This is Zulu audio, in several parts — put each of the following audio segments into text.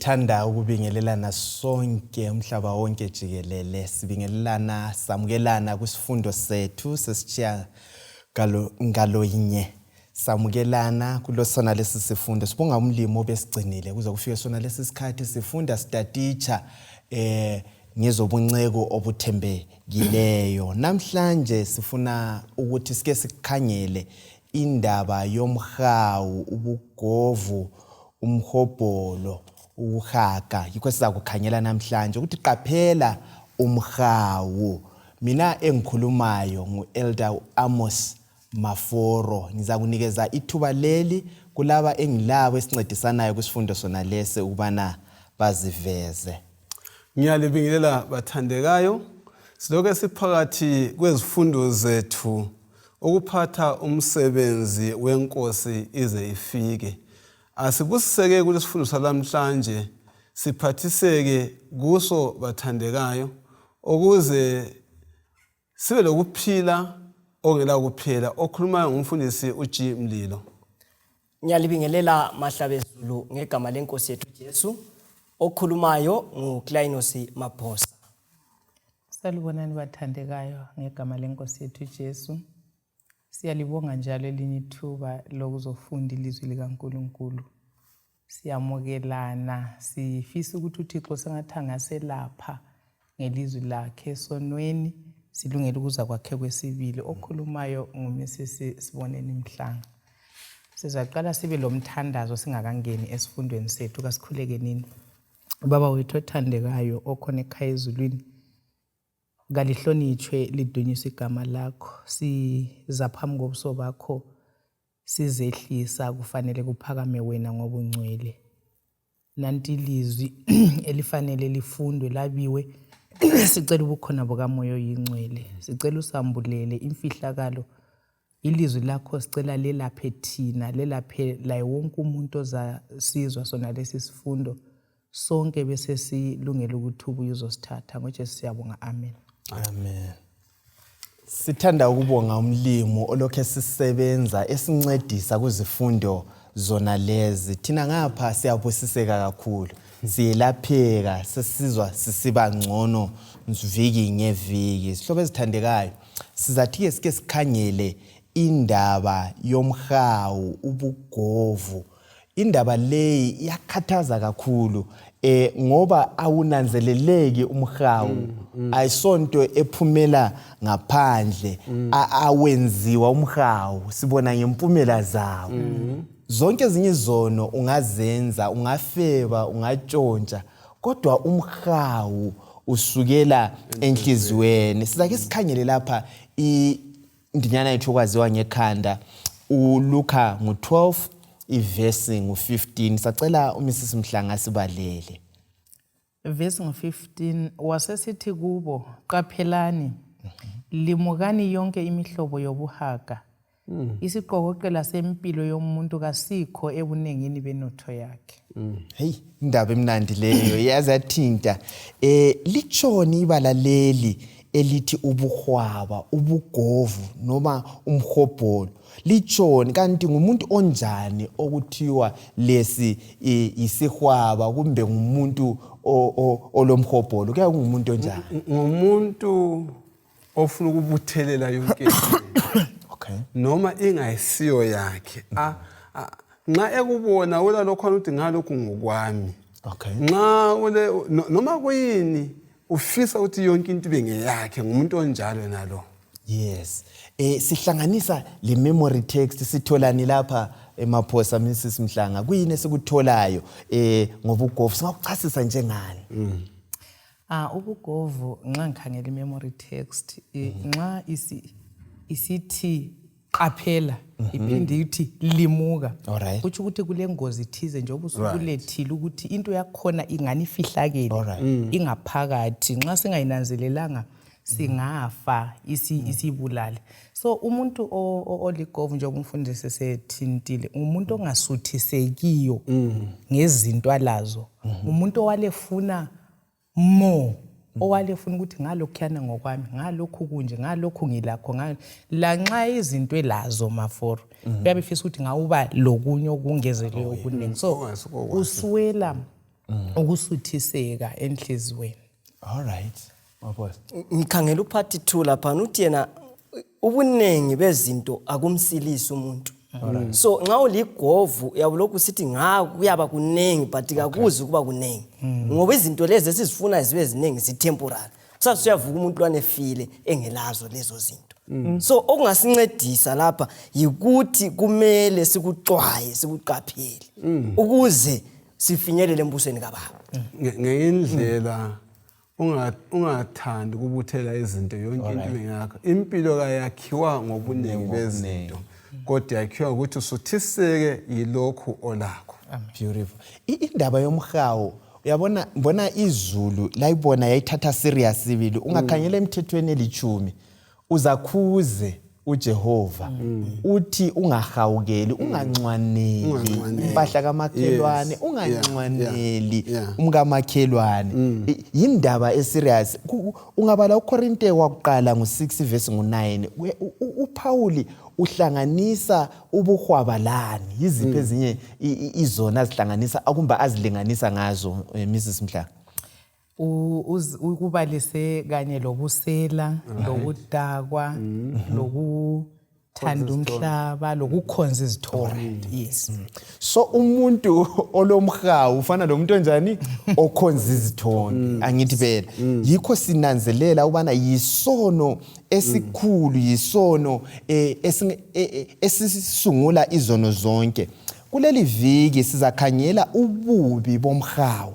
Sithanda ukubingelelana sonke umhlaba wonke jikelele. Sibingelelana samukelana kwisifundo sethu sesitshiya galo ngaloyinye. Samukelana kulosona lesi sifundo. Sibonga umlimi obesigcinile kuze kufike sona lesi sikhathi sifunda sitatitsha ngezobunceko obuthembekileyo. Namhlanje sifuna ukuthi sike sikhangele indaba yomhawu, ubugovu, umhobholo, ukuhaga. Yikho sizakukhangela namhlanje ukuthi qaphela umhawu. Mina engikhulumayo ngu-Elder Amos Maforo. Ngizakunikeza ithuba leli kulaba engilabo esincedisanayo kwisifundo sona lesi ukubana baziveze. Ngiyalibingelela bathandekayo. Silokhu siphakathi kwezifundo zethu ukuphatha umsebenzi wenkosi ize ifike. Asibusiseke kulesifundo salamhlanje siphathiseke kuso bathandekayo ukuze sibe lokuphila ongela kuphela. Okhulumayo ngumfundisi uG Mlilo. Ngiyalibingelela mahlabezulu ngegama lenkosi yethu Jesu. Okhulumayo nguKlainos Maphosa. Salibonani bathandekayo ngegama lenkosi yethu Jesu. Siyalibonga njalo elinye ithuba lokuzofunda ilizwi likaNkulunkulu. Siyamukelana, sifisa ukuthi uThixo sengathi angaselapha ngelizwi lakhe esonweni, silungele ukuza kwakhe kwesibili. Okhulumayo nguMrs Siboneni Mhlanga. Sizaqala sibe lomthandazo singakangeni esifundweni sethu. Kasikhulekenini. Baba wethu othandekayo okhona ekhaya ezulwini, kalihlonitshwe lidunyiswe igama lakho. Siza phambi kobuso bakho sizehlisa, kufanele kuphakame wena ngoba ungcwele. Nanti ilizwi elifanele lifundwe labiwe. Sicela ubukhona bukaMoya oyiNgcwele. Sicela usambulele imfihlakalo. Ilizwi lakho sicela lelaphe thina, lelaphe laye wonke umuntu ozasizwa sona lesi sifundo. Sonke bese silungele ukuthi ubuye uzosithatha. NgoJesu siyabonga. Amen. Amen. Sithanda ukubonga umlimi olokhu esisebenza esincedisa kuzifundo zona lezi. Thina ngapha siyabusiseka kakhulu. Siyelapheka sesizwa sisiba ngcono viki ngeviki. Sihlobo ezithandekayo, sizathi ke sike sikhangele indaba yomhawu, ubugovu. Indaba leyi iyakhathaza kakhulu ngoba awunanzeleleki umhawu. Ayisonto ephumela ngaphandle, awenziwa umhawu, sibona ngempumela zawo. Zonke ezinye izono ungazenza, ungafeba, ungatshontsha, kodwa umhawu usukela enhliziyweni. Sizake sikhangele lapha indinyana yethu okwaziwa ngekhanda uLuka ngu-12 ivesi ngu-15. Sacela uMrs Mhlanga sibalele. Vesi ngu-15, wasesithi kubo, qaphelani, limukani yonke imihlobo yobuhaga. Isiqokoqela sempilo yomuntu kasikho ebunengini benotho yakhe. Hey, indaba emnandi leyo, yaze yathinta. Litshoni ibala leli elithi ubuhwaba, ubugovu noma umhobholo? Litshoni kanti ngumuntu onjani okuthiwa lesi yisihwaba kumbe ngumuntu olomhobholo? Kuyabe kungumuntu onjani? Ngumuntu ofuna ukubuthelela yonke into. Noma ingayisiyo yakhe. Nxa ekubona ulalokho ukuthi ngalokhu ngokwami. Nxa ule noma kuyini ufisa ukuthi yonke into ibe ngeyakhe, ngumuntu onjalo nalo. Yes. Sihlanganisa le memory text sitholani lapha eMaphosa Mrs Mhlanga? Kuyini esikutholayo ngobugovu? Singakuchasisa njengani? Ubugovu nxa ngikhangela i-memory text, nxa isithi qaphela, iphinde ithi limuka. Kutsho ukuthi kulengozi thize njengoba usukulethile ukuthi into yakhona ingani ifihlakele, ingaphakathi. Nxa singayinanzelelanga singafa isibulale. So umuntu oligovu njengoba umfundisi sethintile, umuntu ongasuthisekiyo ngezinto alazo, umuntu owalefuna more, owalefuna ukuthi ngalokhuyana ngokwami, ngalokhu kunje, ngalokhu ngilakho, lanxa izinto elazo Maforo, uyabe efisa ukuthi ngawuba lokunye okungezelweyo okuningi. So uswela Ukusuthiseka enhliziyweni. All right. Mabona. Ngikhangela upart 2 lapha uthi yena ubuningi bezinto akumsilisi umuntu. So nxa uligovu uyabulokhu usithi nga kuyaba kuningi but kakuzi ukuba kuningi. Ngoba izinto lezi esizifuna zibe ziningi zi-temporary. Kusasa uyavuka umuntu lwane efile engelazo lezo zinto. So okungasincedisa lapha yikuthi kumele sikuxwaye sikuqaphele ukuze sifinyelele embusweni kababa. Ngenye indlela ungathandi ukubuthela izinto yonke into ibe ngakho. Impilo kayakhiwa ngobuningi bezinto, kodwa yakhiwa ukuthi usuthiseke yilokhu olakho. Beautiful. Indaba yomhawu uyabona mbona izulu layibona yayithatha serious sibili. Ungakhangela emthethweni elithumi uzakhuze uJehova uthi ungahawukeli, ungancwaneli impahla kamakhelwane, ungancwaneli umkamakhelwane. Yindaba eserious. Ungabala uKorinte wakuqala ngo6 verse ngo9, uPauli uhlanganisa ubuhwabalani. Yiziphi ezinye izona azihlanganisa akumba azilinganisa ngazo, Mrs Mhlanga? Ukubalise kanye lobusela, lokudakwa, lokuthanda umhlaba, lokukhonza izithombe. Yes. So umuntu olomhawu ufana lomuntu onjani? Okhonza izithombe. Angithi phela yikho sinanzelela ubana yisono esikhulu, yisono esisungula izono zonke. Kuleli viki sizakhangela ububi bomhawu,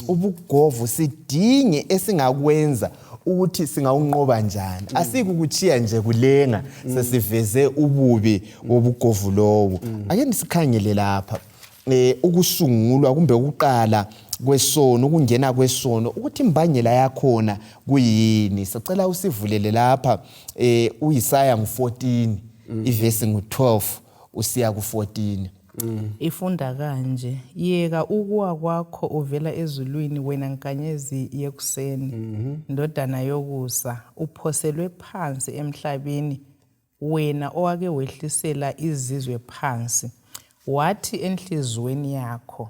ubugovu, sidinge esingakwenza ukuthi singawunqoba njani. Asikukuchiya nje kulenga sesiveze ububi bobugovu lobu. Ake nisikhangele lapha ukusungulwa kumbe ukuqala kwesono, ukungena kwesono, ukuthi imbangela yakhona kuyini. Sicela usivulele lapha uIsaya ngu14 ivesi ngu12 usiya ku14. Ifunda kanje: yeka ukuwa kwakho uvela ezulwini, wena nkanyezi yekuseni, ndodana yokusa, uphoselwe phansi emhlabeni, wena owake wehlisela izizwe phansi. Wathi enhliziyweni yakho,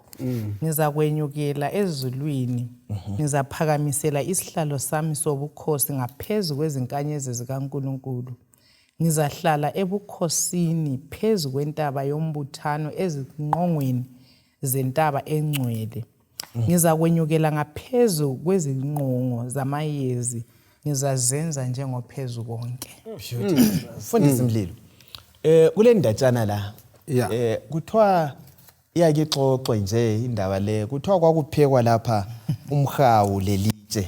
ngizakwenyukela ezulwini, ngizaphakamisela isihlalo sami sobukhosi ngaphezu kwezinkanyezi zikaNkulunkulu. Ngizahlala ebukhosini phezu kwentaba yombuthano ezinqongweni zentaba engcwele. Ngizakwenyukela ngaphezu kwezinqongo zamayezi, ngizazenza njengophezu konke. Mfundisi Mlilo, kule ndatshana la kuthiwa iyake ixoxwe nje indaba le, kuthiwa kwakuphekwa lapha umhawu lelitshe,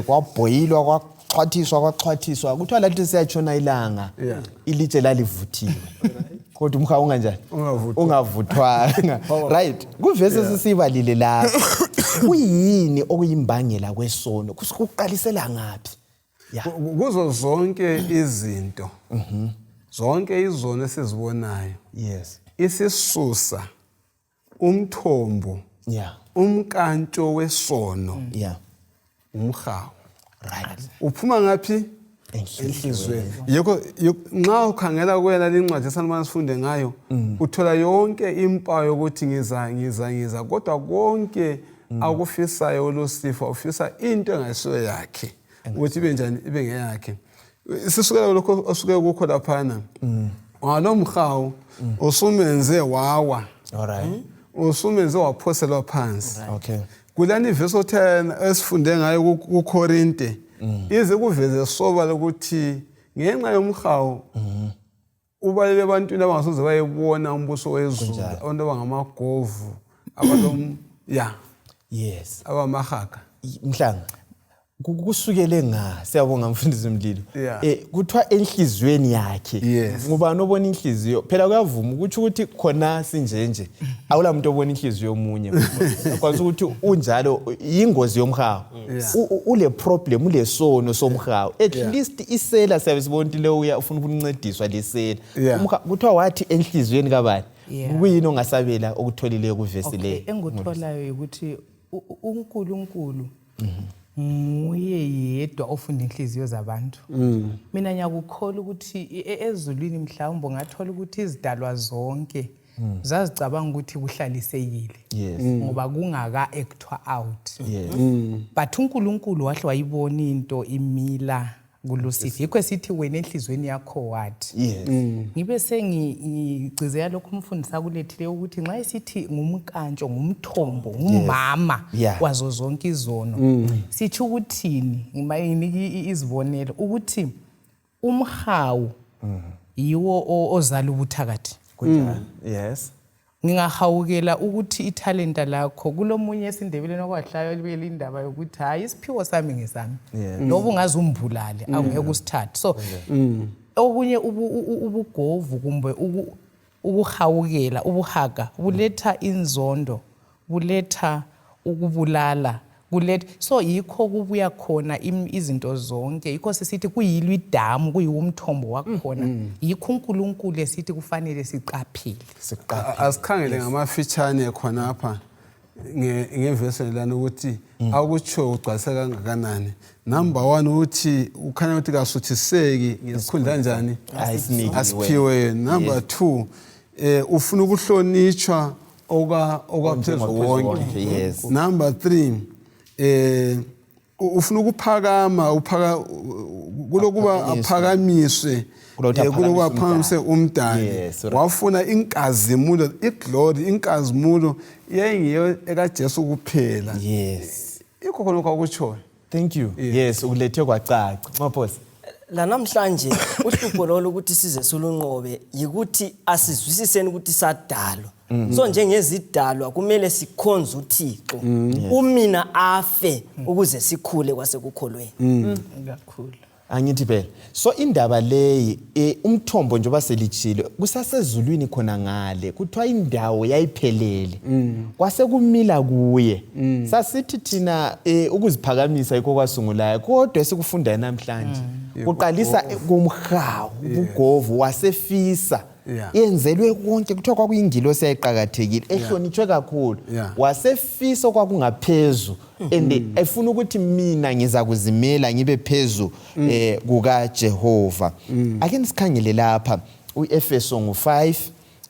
kwabhoyilwa, kwaxhwathiswa, kuthiwa lathi siyatshona ilanga, ilitshe lalivuthiwe, kodwa umhawu unganjani? Ungavuthwanga. Right, kuvese sisibalile lapha. Kuyini okuyimbangela kwesono? Kuqalisela ngaphi? Kuzo zonke izinto, zonke izono esizibonayo, isisusa, umthombo, umkantsho wesono, umhawu. Uphuma ngaphi? Enhliziyweni. Yikho nxa ukhangela kuyena lincwadi esanibona sifunde ngayo, uthola yonke impawu yokuthi ngiza ngiza ngiza, kodwa konke akufisayo uLucifer ufisa into engayisiyo yakhe, ukuthi ibe njani, ibe ngeyakhe. Sisukela lokho osuke kukho laphana, ngalomhawu usumenze wawa, usumenze waphoselwa phansi. Kulani ivesi 10 esifunde ngayo kuKorinte, ize kuveze soba ukuthi ngenxa yomhawu ubalele ebantwini abangasoze bayebona umbuso wezulu, abantu abangamagovu, abalom abamahaga. Mhlanga, kusukele nga, siyabonga Mfundisi Mlilo. Kuthiwa enhliziyweni yakhe. Ngubani obona inhliziyo? Phela kuyavuma ukuthi ukuthi khona sinjenje, awula muntu obona inhliziyo yomunye. Kwanza ukuthi unjalo, yingozi yomhawu. Ule problem, ule sono somhawu. At least isela siyabe sibona ukuthi leyo uya ufuna ukuncediswa lesela. Kuthiwa wathi enhliziyweni kabani? Kuyini ongasabela okutholileyo kuvesi le? Engikutholayo ukuthi uNkulunkulu nguye yedwa ofunda inhliziyo zabantu. Mina ngiyakukholwa ukuthi ezulwini mhlawumbe ungathola ukuthi izidalwa zonke Zazicabanga ukuthi kuhlalisekile ngoba kungaka-actwa out. But uNkulunkulu wahle wayibona into imila kuLucifer, yikho esithi wena enhliziyweni yakho wathi. Ngibe sengigcizela lokhu umfundisi akulethileyo ukuthi nxa esithi ngumkantsho, ngumthombo, ngumama wazo zonke izono, sitsho ukuthini? Nginika izibonelo ukuthi umhawu yiwo ozala ubuthakathi. Kunjalo. Yes. Ngingahawukela ukuthi ithalenta lakho kulomunye esiNdebeleni okwahlayo libele indaba yokuthi hayi, isiphiwo sami ngesami, loba ungaze umbulale angeke usithathe. So okunye ubugovu kumbe ukuhawukela, ubuhaga buletha inzondo, buletha ukubulala, kuletha. So yikho kubuya khona izinto zonke. Yikho sisithi kuyilo idamu, kuyiwo umthombo wakhona. Yikho uNkulunkulu esithi kufanele siqaphele. Siqaphele. Asikhangele ngamafitshane khonapha ngevesi lana ukuthi akutsho kugcwalise kangakanani. Number 1 uthi ukhanya ukuthi kasuthiseki ngesikhundla njani Ayisinikiwe. Asiphiwe. Number 2 ufuna ukuhlonitshwa okwaphezu Onjengophezu wonke. wonke, yes. Number 3 ufuna ukuphakama, kulokuba Aphakanyiswe. aphakamiswe, Kulokuthi kulokuba aphakamise aphakamise umdali. Yes, right. Wafuna inkazimulo, iglory, inkazimulo yayingiyo ekaJesu kuphela. Yes. Ikho khona lokho akutshoyo. Thank you. Yes, ukulethe kwacaca. Maphosa. Lanamhlanje uhlupho lolu ukuthi size sulunqobe yikuthi asizwisiseni ukuthi sadalwa. So njengezidalwa kumele sikhonze uThixo. Umina afe ukuze sikhule kwasekukholweni. Kakhulu. Angithi phela. So indaba leyi umthombo njengoba selitshilo kusasezulwini khona ngale kuthiwa indawo yayiphelele. Kwase kumila kuye. Sasithi thina ukuziphakamisa yikho kwasungulayo, kodwa esikufundayo namhlanje kuqalisa kumhawu, ubugovu wasefisa. Yenzelwe konke, kuthiwa kwakuyingilosi eyayiqakathekile, ehlonitshwe kakhulu. Wasefisa kwakungaphezu and efuna ukuthi mina ngiza kuzimela ngibe phezu kukaJehova. Ake nisikhangele lapha uEfeso ngu5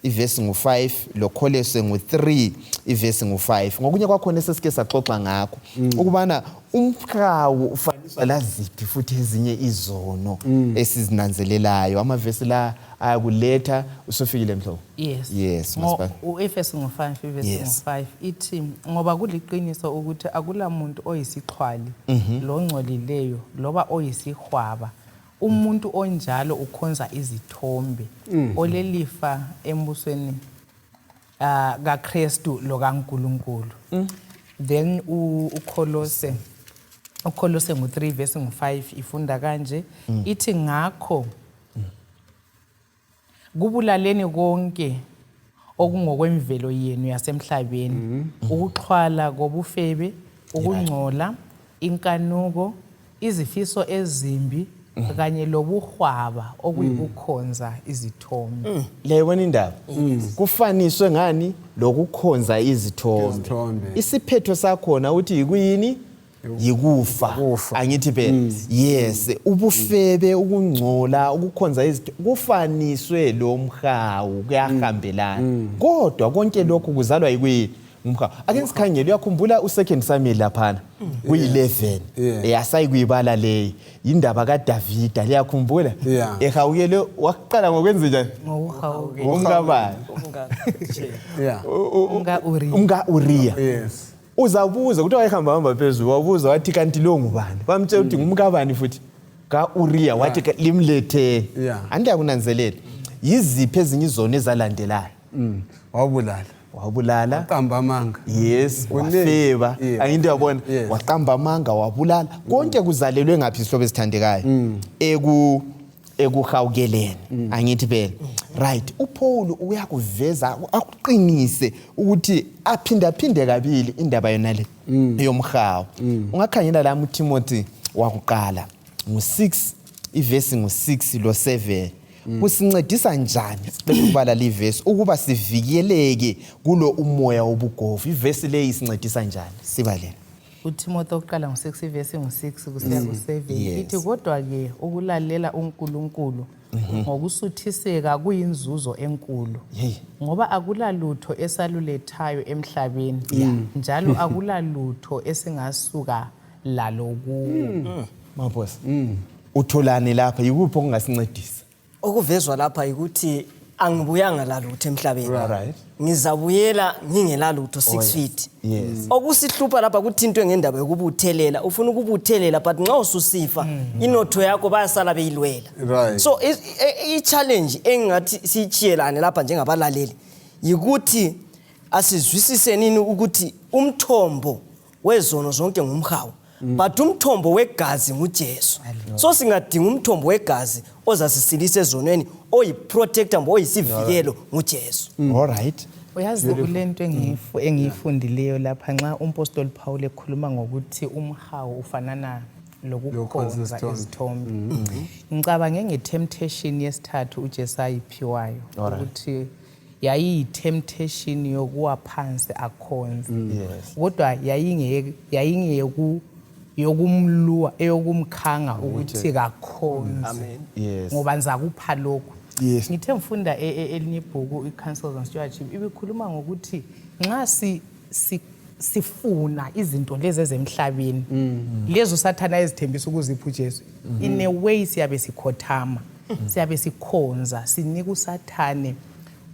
ivesi ngu5 loKholose ngu3 ivesi ngu5. Ngokunye kwakhona esesike saxoxa ngakho ukubana umhawu ufaniswa laziphi futhi ezinye izono esizinanzelelayo. Amavesi la ayakuletha. Usufikile mhlobo? Yes. Yes, Masipala. uEfeso ngu5 ivesi ngu5 ithi ngoba kuliqiniso ukuthi akula muntu oyisixhwali longcolileyo loba oyisihwaba. Umuntu onjalo ukhonza izithombe, olelifa embusweni kaKristu lokaNkulunkulu. Then uKholose ngu3 verse ngu5 ifunda kanje, ithi ngakho kubulaleni konke okungokwemvelo yenu yasemhlabeni, ukuxhwala kobufebe, ukungcola, inkanuko, izifiso ezimbi kanye lobuhwaba okuyikukhonza izithombe. Leyibona indaba kufaniswe ngani lokukhonza izithombe. Izithombe. Isiphetho sakhona uthi yikuyini? Yikufa. Ukufa. Angithi phela. Yes, ubufebe, ukungcola, ukukhonza izithombe kufaniswe lo mhawu, kuyahambelana. Kodwa konke lokhu kuzalwa yikuyini? Ngumhawu. Ake sikhangele, uyakhumbula u2 Samuel laphana kuyi11. Asayikuyibala leyi indaba kaDavida, liyakhumbula? Ehawukele waqala ngokwenza njani? Ngokuhawukela. Umkabani? Umka-Uriya. Umka-Uriya. Yes. Uzabuza ukuthi wayehamba hamba phezulu, wabuza wathi kanti lo ngubani? Bamtshela ukuthi ngumkabani futhi ka-Uriya, wathi limlethe. Andiyakunanzelela. Yiziphi ezinye izono ezalandelayo? Wabulala. Wabulala. Waqamba amanga. Yes, Kuningi. wafeba. Angithi uyabona? Waqamba amanga, wabulala. Konke kuzalelwe ngaphi isihlobo esithandekayo? Ekuhawukeleni. Angithi phela. Right, uPaul uyakuveza akuqinise ukuthi aphindaphinde kabili indaba yona le yomhawu. Ungakhangela la uTimothy wakuqala ngu6 ivesi ngu6 lo7. Kusincedisa njani sicela ukubala le verse ukuba sivikeleke kulo umoya wobugovu? Ivesi leyi isincedisa njani? Sibalele. uTimothy oqala ngo6 ivesi ngo6 kusiya ku7 ithi kodwa ke ukulalela uNkulunkulu Ngokusuthiseka kuyinzuzo enkulu. Hey. Ngoba akulalutho esalulethayo emhlabeni njalo akulalutho esingasuka lalo kuwo. Maphosa. Utholani lapha? Yikuphi okungasincedisa? Okuvezwa lapha yikuthi angibuyanga lalutho emhlabeni. Alright. Ngizabuyela ngingelalutho 6 Oh, yes. feet. Yes. Okusihlupha lapha kuthintwe ngendaba yokubuthelela. Ufuna ukubuthelela but nxa ususifa inotho yakho bayasala beyilwela. Right. So i-challenge engingathi siyitshiyelane lapha njengabalaleli yikuthi asizwisisenini ukuthi umthombo wezono zonke ngumhawu. But umthombo wegazi nguJesu. So singadinga umthombo wegazi ozasisilisa ezonweni, oyiprotector mbo oyisivikelo nguJesu. All right. Uyazi kulento engiyifundileyo lapha nxa umpostoli Paul ekhuluma ngokuthi umhawu ufanana lokukhonza Lokukhonza izithombe. Ngicabange nge-temptation yesithathu uJesu ayiphiwayo ukuthi yayiyi-temptation yokuwa phansi akhonze. Yes. Kodwa yayingeyoku yokumluwa eyokumkhanga ukuthi kakhonze. Amen. Yes. Ngoba nizakupha lokhu. Yes. Ngithe ngifunda elinye ibhuku i-Counsels on Stewardship ibikhuluma ngokuthi nxa sifuna izinto lezi ezemhlabeni lezo sathana ezithembisa ukuzipha uJesu, in a way siyabe sikhothama, siyabe sikhonza, sinika uSathane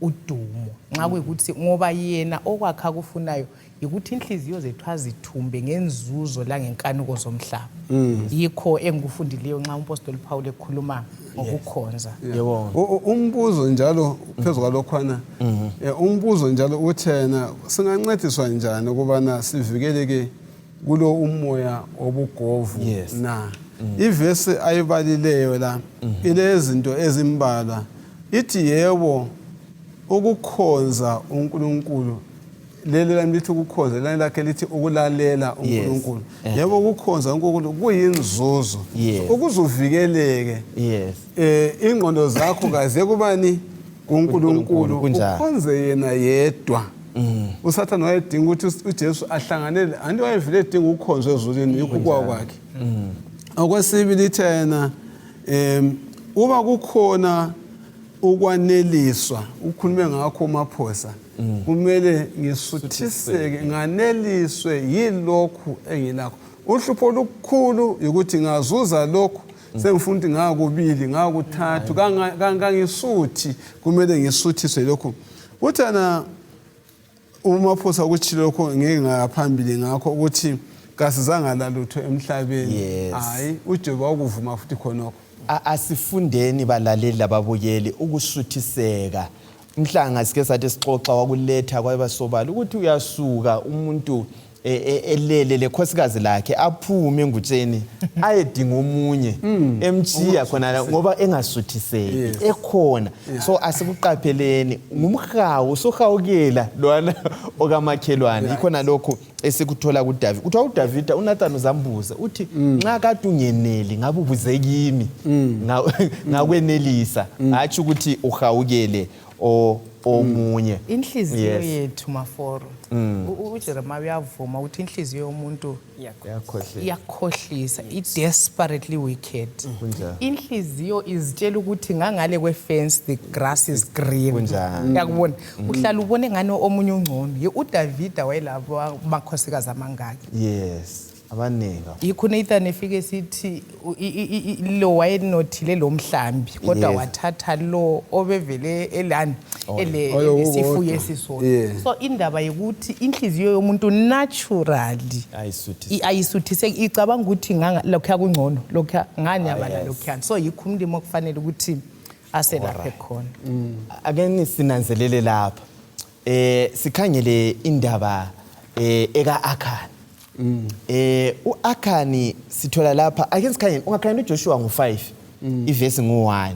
udumo nxa kuyikuthi ngoba yena okwakhe akufunayo yikuthi inhliziyo zethu azithumbe ngenzuzo langenkanuko zomhlaba. Yikho engikufundileyo nxa umpostoli Paul ekhuluma ngokukhonza. Yebo. Umbuzo njalo phezu kwalokhwana, umbuzo njalo uthena singancediswa njani ukubana sivikeleke kulo umoya obugovu na? Ivesi ayibalileyo la ilezinto ezimbalwa, ithi yebo ukukhonza uNkulunkulu, leli lami lithi ukukhonza, leli lakhe lithi ukulalela uNkulunkulu. Yebo ukukhonza uNkulunkulu kuyinzuzo. Ukuze uvikeleke ingqondo zakho kaze kubani? KuNkulunkulu. Kunjalo. Ukhonze yena yedwa. uSathane wayedinga ukuthi uJesu ahlanganele, anti wayevele edinga ukukhonzwa ezulwini, yikho ukuwa kwakhe. Okwesibili thena uma kukhona ukwaneliswa, ukhulume ngakho uMaphosa, kumele ngisuthiseke, nganeliswe yilokhu engilakho. Uhlupho olukhulu ukuthi ngazuza lokhu, sengifuna ukuthi ngakubili, ngakuthathu, kangisuthi, kumele ngisuthiswe lokhu. Uthana uMaphosa ukutshilo lokho, ngeke ngaphambili ngakho ukuthi kasizanga lalutho emhlabeni. Hayi, uJobe wakuvuma futhi khonokho. Asifundeni balaleli lababukeli ukusuthiseka. Mhlanga sike sathi sixoxa wakuletha kwabasobala ukuthi uyasuka umuntu elele lekhosikazi lakhe aphume engutsheni ayedinga omunye emchiya khona ngoba engasuthiseki ekhona. So asikuqapheleni ngumhawu usuhawukela lwana okamakhelwane. Ikhona lokhu esikuthola kuDavid. Kuthiwa uDavida uNathan uzambuza uthi nxa kade ungeneli ngabe ubuze kimi ngakwenelisa, hatshi ukuthi uhawukele omunye. Inhliziyo yethu Maforo, uJeremiah uyavuma ukuthi inhliziyo yomuntu iyakhohlisa, i-desperately wicked. Inhliziyo izitshela ukuthi ngangale kwe-fence the grass is green. Uyakubona? Uhlala ubone ngani omunye ungcono. UDavida wayelabo amakhosikazi amangaki. Yes. Abaningi. Yikho Nathan efike sithi lo wayenothile lo mhlambi kodwa wathatha lo obevele elani elesifuyo esisodwa. So indaba yokuthi inhliziyo yomuntu naturally ayisuthiseki, icabanga ukuthi lokhuya kungcono, lokhuya nganyabala lokhuya. So yikho umlimi okufanele ukuthi aselaphe khona. Ake sinanzelele lapha. Sikhangele indaba eka Akhani. uAkhani sithola lapha, ake sikhangele, ungakhangela uJoshua ngo5 ivesi ngo1.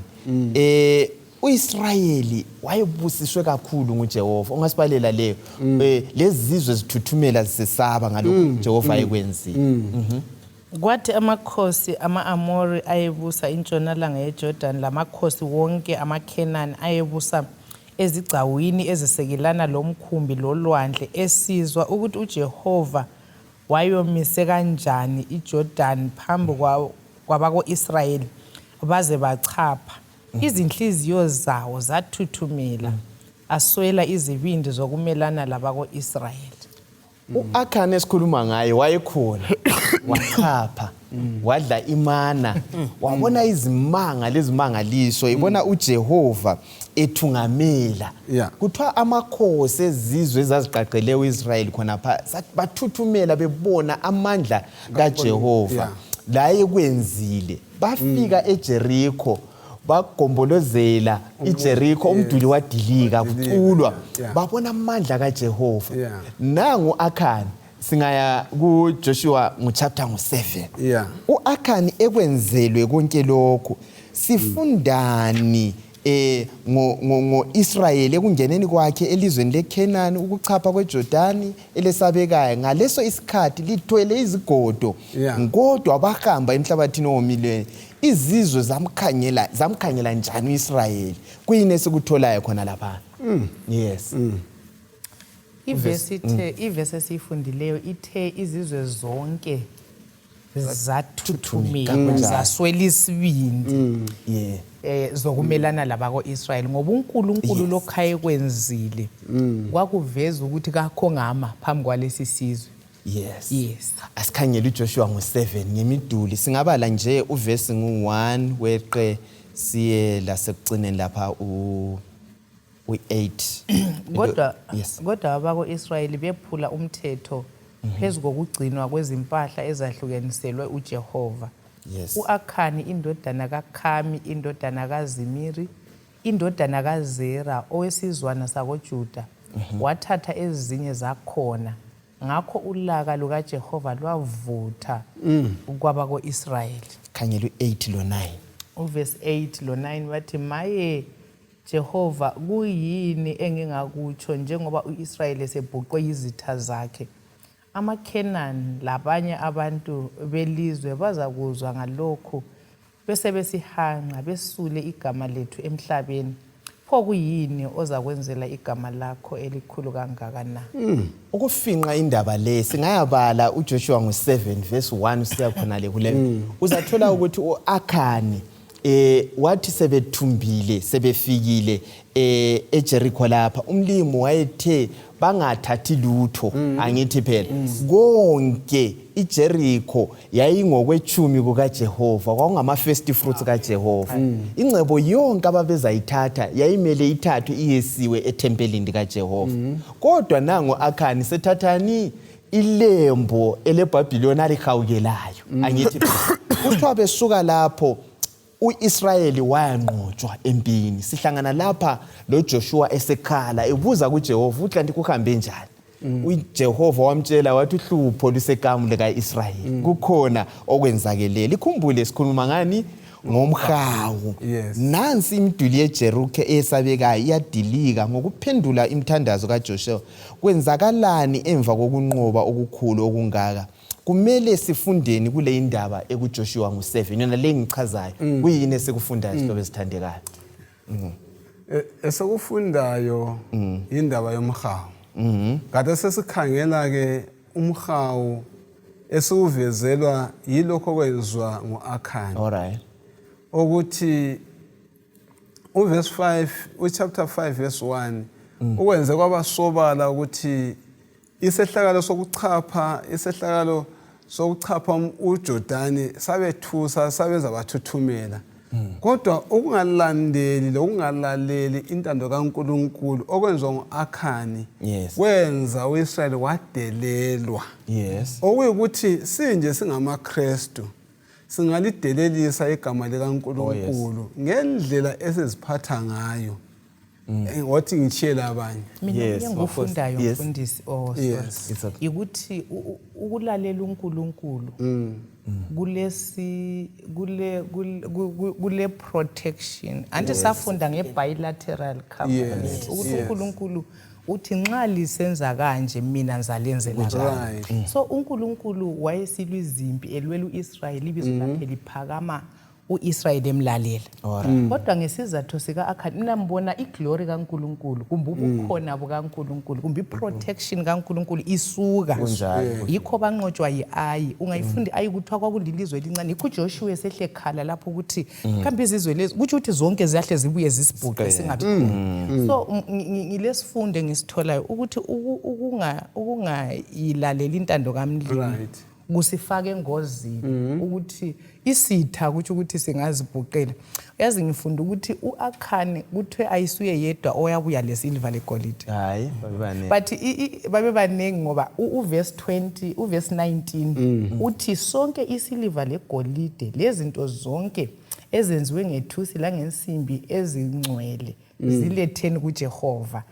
uIsrayeli wayebusiswe kakhulu nguJehova. Ungasibalela leyo. Lezi zizwe zithuthumela zisesaba ngalokho uJehova ayekwenzile. Kwathi amakhosi ama-Amori ayebusa intshonalanga yeJordan lamakhosi wonke amaKhenani ayebusa ezigcawini ezisekelana lomkhumbi lolwandle esizwa ukuthi uJehova wayomise kanjani iJordan phambi kwabako-Israyeli baze bachapha. Izinhliziyo zawo zathuthumela, aswela izibindi zokumelana labako-Israyeli. U-Akhani esikhuluma ngaye wayekhona, wachapha, wadla imana, wabona izimanga lezimangaliso, ibona uJehova ethungamela. Kuthiwa amakhosi ezizwe ezaziqaqele u-Israyeli khonapha bathuthumela bebona amandla kaJehova la ekwenzile. Bafika eJeriko, bagombolozela iJeriko, umduli wadilika, kuculwa, babona amandla kaJehova. Nangu Akhani, singaya kuJoshua nguchapter ngu-7. U-Akhani ekwenzelwe konke lokhu, sifundani ngo-Israyeli ekungeneni kwakhe elizweni leKhenani, ukuchapha kweJordani elesabekayo ngaleso isikhathi lithwele izigodo, kodwa bahamba emhlabathini owomileyo. Izizwe zamkhangela njani uIsrayeli? Kuyini esikutholayo khona lapha? Yes. Ivesi ithe, ivesi esiyifundileyo ithe izizwe zonke zathuthumela, zaswela isibindi zokumelana labako-Israyeli, ngoba uNkulunkulu lokhu ayekwenzile kwakuveza ukuthi kakho ngama phambi kwalesi sizwe. Yes. Asikhangele uJoshua ngo-7 ngemiduli. Singabala nje uvesi ngu-1 weqe siye lasekucineni lapha u-8. Kodwa kodwa abako-Israyeli bephula umthetho phezu kokugcinwa kwezimpahla ezahlukaniselwe uJehova. U-Akhani indodana kaKhami indodana kaZimiri indodana kaZera owesizwana sakoJuda wathatha ezinye zakhona, ngakho ulaka lukaJehova lwavutha kwabako-Israyeli. Khangela u-8 lo-9. Uvesi 8 lo-9 bathi, maye Jehova, kuyini engingakutsho njengoba u-Israyeli esebhuqwe yizitha zakhe? AmaKhenani labanye abantu belizwe bazakuzwa ngalokhu bese besihanqa, besule igama lethu emhlabeni. Pho kuyini ozakwenzela igama lakho elikhulu kangaka na? Ukufinqa indaba le, singayabala uJoshua ngo-7 verse 1 usiya khonale kule. Uzathola ukuthi u-Akhani wathi sebethumbile, sebefikile eJericho lapha, umlimi wayethe bangathathi lutho, angithi phela konke iJericho yayingokwechumi kukaJehova, kwakungama first fruits kaJehova. Ingcebo yonke ababezayithatha yayimele ithathwe iyesiwe ethempelini likaJehova. Kodwa nango Akhani sethathani ilembo eleBhabhiloni alihawukelayo, angithi kuthiwa besuka lapho uIsrayeli wayanqotshwa empini. Sihlangana lapha loJoshua esekhala ebuza kuJehova ukuthi kanti kuhambe njani. uJehova wamtshela wathi uhlupho lusekamu likaIsrayeli, kukhona okwenzakeleyo. Likhumbule sikhuluma ngani? Ngomhawu. Nansi imiduli yeJeriko eyesabekayo iyadilika ngokuphendula imithandazo kaJoshua. Kwenzakalani emva kokunqoba okukhulu okungaka? Kumele sifundeni kule indaba ekuJoshua ngu-7, yona le ngichazayo. Kuyini esikufundayo, sihlobo esithandekayo? Esikufundayo indaba yomhawu. Kade sesikhangela ke umhawu esiwuvezelwa yilokho okwenziwa ngu-Akhani. Ukuthi uverse 5, uchapter 5 verse 1 ukwenze kwabasobala ukuthi isehlakalo sokuchapha, isehlakalo sokuchapha uJordani sabethusa, sabenza bathuthumela. Kodwa ukungalandeli lokungalaleli intando kaNkulunkulu okwenziwa ngu-Akhani kwenza uIsrayeli wadelelwa. Okuyikuthi sinje singamaKristu singalidelelisa igama likaNkulunkulu ngendlela esiziphatha ngayo. Wathi ngitshiyele abanye. Mina engikufundayo mfundisi, oh sorry, ukuthi ukulalela uNkulunkulu kulesi kule kule protection. Anti safunda nge-bilateral covenant ukuthi uNkulunkulu uthi nxa lisenza kanje mina ngizalenzela kanje. So uNkulunkulu wayesilwa izimpi elwela uIsrayeli, ibizo lakhe liphakama. U-Israyeli emlalela. Kodwa ngesizathu sika-Akhani, mina ngibona iglory kaNkulunkulu kumbe ubukhona bukaNkulunkulu kumbe i-protection kaNkulunkulu isuka. Kunjalo. Yikho banqotshwa yi-Ayi. Ungayifundi i-Ayi kuthiwa kwakulilizwe elincane. Yikho uJoshuwa esehle khala lapho ukuthi kambe izizwe lezi kutsho ukuthi zonke ziyahle zibuye zisibhuqe singabi khona. So ngilesifundo engisitholayo ukuthi ukungayilaleli intando kaMlimi kusifaka engozini ukuthi isitha kutsho ukuthi singazibhuqela. Uyazi ngifunda ukuthi u-Akhani kuthiwe ayisuye yedwa oyabuya lesiliva legolide. Hayi, babebaningi. But babebaningi ngoba uverse 20, uverse 19 uthi sonke isiliva legolide lezinto zonke ezenziwe ngethusi langensimbi ezingcwele ziletheni kuJehova.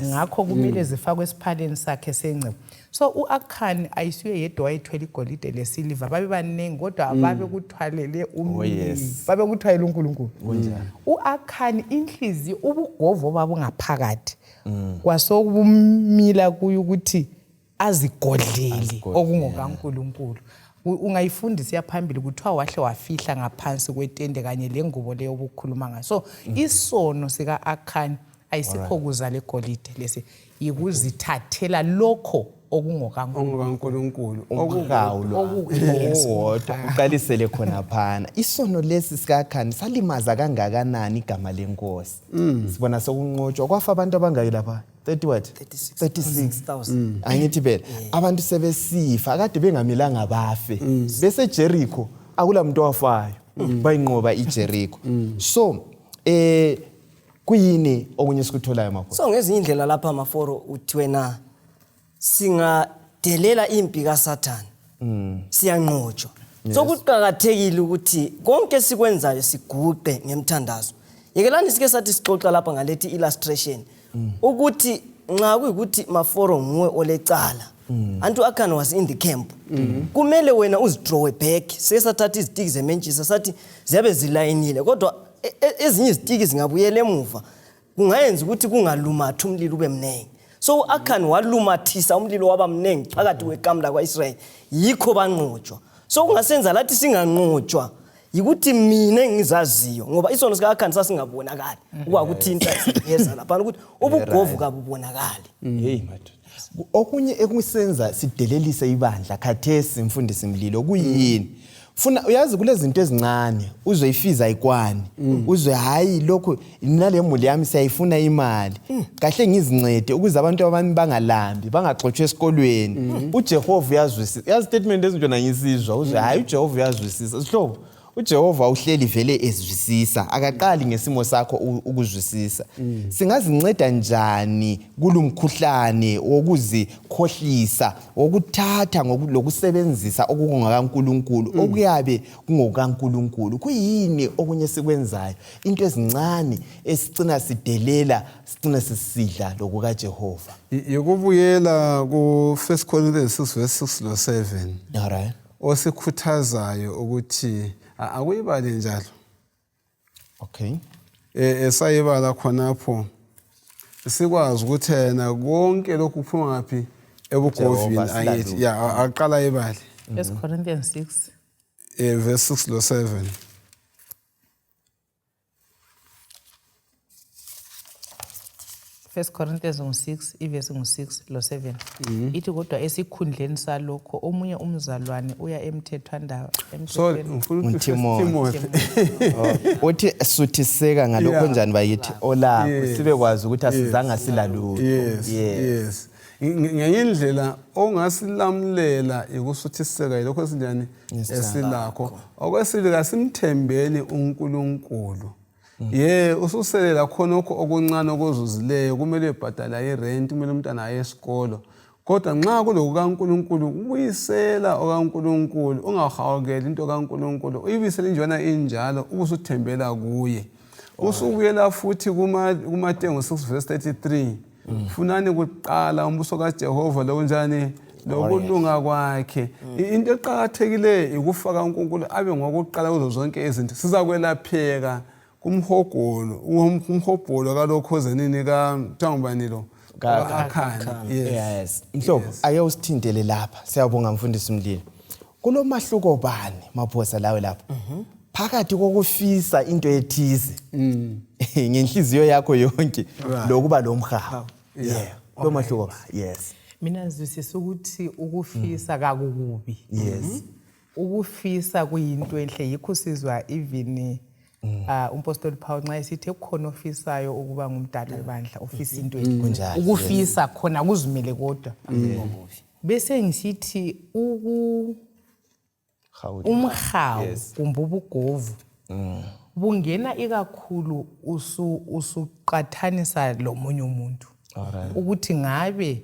Ngakho kumele zifakwe esiphaleni sakhe sengcebo. So u-Akhani ayisuye yedwa wayethwele igolide lesiliva, babebaningi kodwa babekuthwalele umlilo, babekuthwalele uNkulunkulu. U-Akhani inhliziyo ubugovu obabungaphakathi kwasokumila kuye ukuthi azigodlele okungokaNkulunkulu. Ungayifunda isiya phambili kuthiwa wahle wafihla ngaphansi kwetende kanye lengubo leyo obukhuluma ngayo. So isono sika-Akhani ayisikho kuza legolide lesi, yikuzithathela lokho okungokaNkulunkulu. Umhawu owodwa uqalisele khona phana. Isono lesi sikaAkhani salimaza kangakanani igama lenkosi? Sibona sokunqotshwa kwafa abantu abangaki lapha? 30 what? 36,000. Angithi phela abantu sebesifa kade bengamelanga bafe. Bese Jericho akula muntu owafayo. Bayinqoba iJericho. So kuyini okunye sikutholayo makho? So ngezinye indlela lapha Maforo uthi wena singadelela impi kaSathane siyanqotshwa. So kuqakathekile ukuthi konke sikwenzayo siguqe ngemthandazo. Yekelani sike sathi sixoxa lapha ngalethi illustration ukuthi nxa kuyikuthi Maforo nguwe olecala, antu Akhani was in the camp, kumele wena uzidrawe back. Sike sathatha izitiki zementshisa sathi ziyabe zilayinile, kodwa ezinye izitiki zingabuyela emuva kungayenza ukuthi kungalumathi umlilo ube mnengi. So u-Akhani walumathisa umlilo waba mnengi phakathi kwekamu lakwa-Israyeli, yikho banqotshwa. So kungasenza lathi singanqotshwa yikuthi mina engizaziyo, ngoba isono sika-Akhani sasingabonakali ukwakuthinta singeza laphana ukuthi ubugovu kabubonakali. Hey madoda. Okunye ekusenza sidelelise ibandla khathesi mfundisi Mlilo kuyini? Funa uyazi kulezinto ezincane uzwe ifiza ayikwani, uzwe hayi lokhu nale muli yami siyayifuna imali, kahle ngizincede ukuze abantu abami bangalambi bangaxotshwa esikolweni. uJehova uyazwisisa. Yazi statement ezinjona ngisizwa uzwe hayi uJehova uyazwisisa. Sihlobo, uJehova uhleli vele ezwisisa, akaqali ngesimo sakho ukuzwisisa. Singazinceda njani kulumkhuhlane wokuzikhohlisa, wokuthatha lokusebenzisa okungakaNkulunkulu, okuyabe kungokaNkulunkulu? Kuyini okunye sikwenzayo, into ezincane esicina sidelela, sicina sisidla lokukaJehova? Yikubuyela ku-1 Corinthians 6 verse 6 lo 7 Alright. osikhuthazayo ukuthi akuyibale njalo. Okay. Esayibala khonapho sikwazi ukuthi yena konke lokhu kuphuma ngaphi ebugovini. Jehova, Angithi ya aqala ibale. 1 Corinthians 6 Verse 6 lo 7. 1 Corinthians ngu-6 ivesi ngu-6 lo 7 ithi, kodwa esikhundleni salokho omunye umzalwane uya emthethwandaba Sorry, emthethweni ngifuna ukuthi First uTimothy. Timothy. Uthi suthiseka ngalokho njani bayithi olakho sibe kwazi ukuthi asizange silalutho. Yes. Ngenye indlela ongasilamulela ikusuthiseka yilokho esinjani esilakho. Okwesibili, kasimthembeni uNkulunkulu. Ye ususelela khonokho okuncane okuzuzileyo, kumele ubhadala irent, kumele umntwana aye esikolo. Kodwa nxa kuloku kaNkulunkulu, ubuyisela okaNkulunkulu, ungahawukeli into kaNkulunkulu, uyibuyisele injwana injalo, ubusuthembela kuye. Usubuyela futhi kuMateyu 6 verse 33. Funani kuqala umbuso kaJehova lokunjani lokulunga kwakhe. Into eqakathekileyo ikufaka uNkulunkulu abe ngokuqala kuzo zonke izinto. Sizakwelapheka kumhogolo, umhobholo kalokho zenini ka kuthiwa lo? Ka-Akhani. Yes. Yes. Mhlobo, ake usithintele lapha. Siyabonga mfundisi Mlilo. Kulomahluko bani maphosa lawe lapha? Phakathi kokufisa into ethize ngenhliziyo yakho yonke lokuba lo mhawu, yeah, lo mahluko ba, yes. Mina ngizwisisa ukuthi ukufisa kakukubi. Ukufisa kuyinto enhle, yikho sizwa even umpostoli Paul nxa esithi kukhona ofisayo ukuba ngumdala webandla, ufisa into enhle. Ukufisa khona kuzimele, kodwa bese ngisithi Hawu. Umhawu kumbe ubugovu bungena ikakhulu usuqathanisa lomunye umuntu, ukuthi ngabe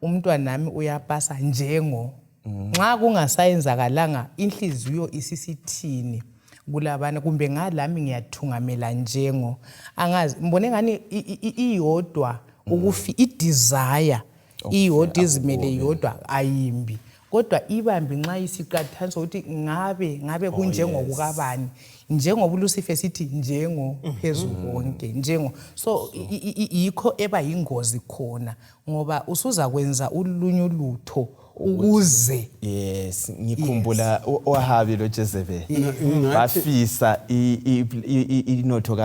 umntwanami uyapasa njengo nxa kungasayenzakalanga, inhliziyo isisithini kulabana, kumbe ngalami ngiyathungamela njengo angazi, ngibone ngani iyodwa ukufi i-desire iyodwa izimele yodwa ayimbi, kodwa ibambi nxa isiqathaniswa ukuthi ngabe kunjengokukabani, njengoba uLucifer sithi njengo phezu konke njengo, so yikho eba yingozi khona, ngoba usuzakwenza ulunye ulutho ukuze Yes, ngikhumbula uAhabi loJezebel bafisa inotho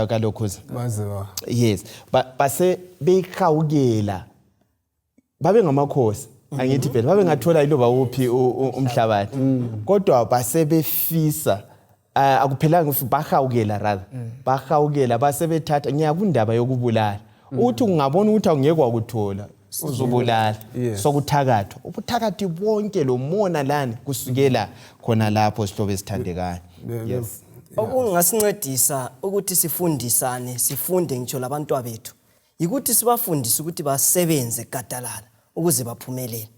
kalokhuza. Baze ba Yes, base beyihawukela, babe ngamakhosi, angithi phela babengathola iloba uphi umhlabathi, kodwa base befisa, akuphelanga ukuthi bahawukela, rather bahawukela, base bethatha ngiyakundaba yokubulala, uthi ungabona ukuthi awungeke wakuthola uzobulala. Sokuthakathwa, ubuthakathi bonke lomona lani kusukela khona lapho, sihlobo esithandekayo. Yes. Okungasincedisa ukuthi sifundisane, sifunde ngitsho labantwa bethu, yikuthi sibafundise ukuthi basebenze gadalala ukuze baphumelele,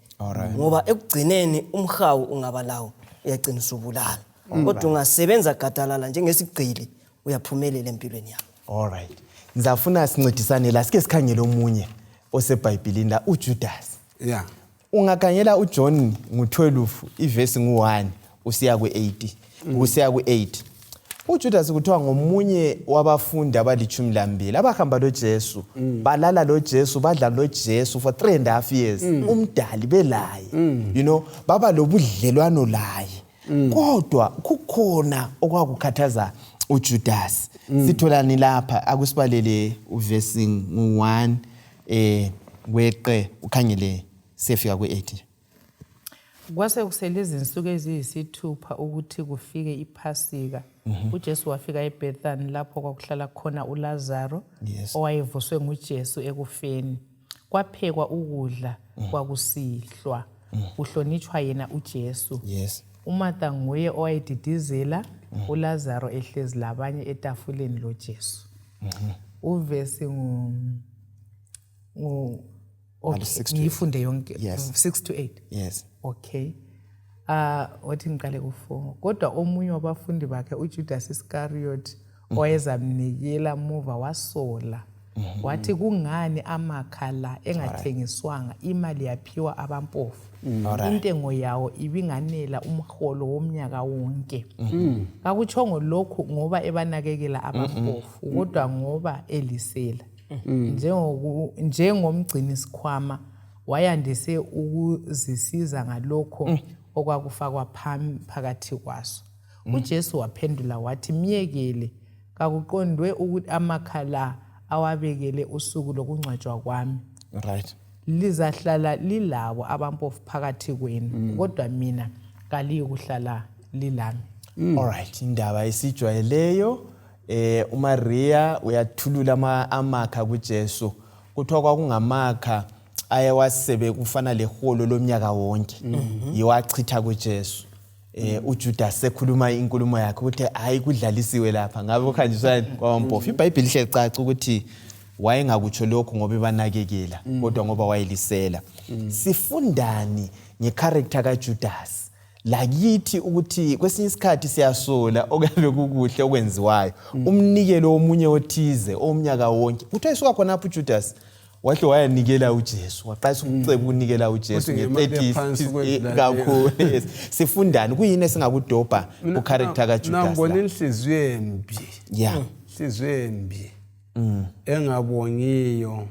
ngoba ekugcineni umhawu ungaba lawo uyagcina usubulala, kodwa ungasebenza gadalala njengesigqili uyaphumelela empilweni yakho. Alright, ngizafuna sincedisane la, sike sikhangele omunye osebhayibhilini la, uJudas. Ungakhangela uJohn ngu-12, ivesi ngu-1 usiya ku-8, usiya ku-8, uJudas kuthiwa ngomunye wabafundi abali-12 abahamba loJesu, balala loJesu, badla loJesu for 3.5 years, umdali belaye, baba lobudlelwano laye, kodwa kukhona okwakukhathaza uJudas. Sitholani lapha? Akusibalele uvesi ngu-1 weqe ukhangele siyefika ku-8. Kwase kusele izinsuku eziyisithupha ukuthi kufike iPhasika. UJesu wafika eBethany lapho kwakuhlala khona uLazaro owayevuswe nguJesu ekufeni. Kwaphekwa ukudla kwakusihlwa, kuhlonitshwa yena uJesu. UMartha nguye owayedidizela, uLazaro ehlezi labanye etafuleni loJesu. Uvesi ngu okay, 6 to ngiyifunde yonke? Yes. 6 to 8? Yes. Okay. Wathi ngiqale ku4. Kodwa omunye wabafundi bakhe, uJudas Iscariot, owayezamnikela muva, wasola. Wathi kungani amakha la engathengiswanga, imali yaphiwa abampofu? Intengo yawo ibinganela umholo womnyaka wonke. Kakutshongo lokhu ngoba ebanakekela abampofu, kodwa ngoba elisela. Njengomgcini sikhwama wayandise ukuzisiza ngalokho okwakufakwa phakathi kwaso. UJesu waphendula wathi, "Myekele, kakuqondwe ukuthi amakha la awabekele usuku lokungcwatshwa kwami. Lizahlala lilabo abampofu phakathi kwenu, kodwa mina kaliyikuhlala lilami." Alright, indaba esijwayeleyo, uMaria uyathulula amakha kuJesu. Kuthiwa kwakungamakha ayewasebe kufana leholo lomnyaka wonke, yiwachitha kuJesu. UJudas sekhuluma inkulumo yakhe ukuthi hayi, kudlalisiwe lapha, ngabe kuhanjiswa kwabampofu. IBhayibheli lihle licaca ukuthi wayengakutsho lokhu ngoba ebanakekela, kodwa ngoba wayelisela. Sifundani nge-character kaJudas lakithi? Ukuthi kwesinye isikhathi siyasola okuyabe kukuhle okwenziwayo, umnikelo womunye othize owomnyaka wonke. Kuthiwa isuka khonapho uJudas wahle wayanikela uJesu, waqalisa ukuceba ukunikela uJesu Uthi ngemali nge-30 ephansi kwedlula leyo. Kakhulu, yes. Sifundani? Kuyini esingakudobha ku-character kaJudas Nangibona la? inhliziyo embi, inhliziyo embi engabongiyo.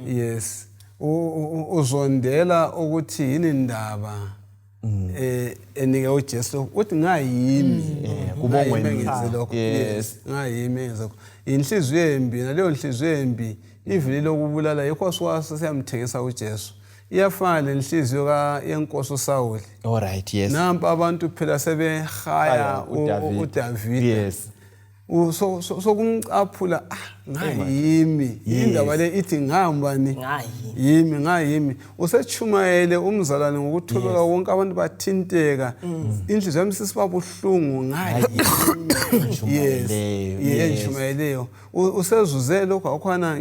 Yes, uzondela ukuthi yini ndaba. Enike uJesu uthi ngayimi Kubongwe ngayimi mina. engenze lokho. Yes, ngayimi engenze lokho. Inhliziyo embi, naleyo nhliziyo embi ivile lokubulala, yikho siyamthengisa uJesu. Iyafana lenhliziyo yenkosi uSawuli. All right, yes. Nampa abantu phela sebehaya uDavide. uDavide. Yes. Sokumcaphula, ngayimi indaba le ithi ngambani? Ngayimi. Yimi, ngayimi. Usechumayele umzalwane ngokuthobeka, wonke abantu bathinteka, inhliziyo yami sisiba buhlungu, ngayimi. Yes. Entshumayeleyo, Ye, yes. entshumayeleyo. Usezuze lokho akhona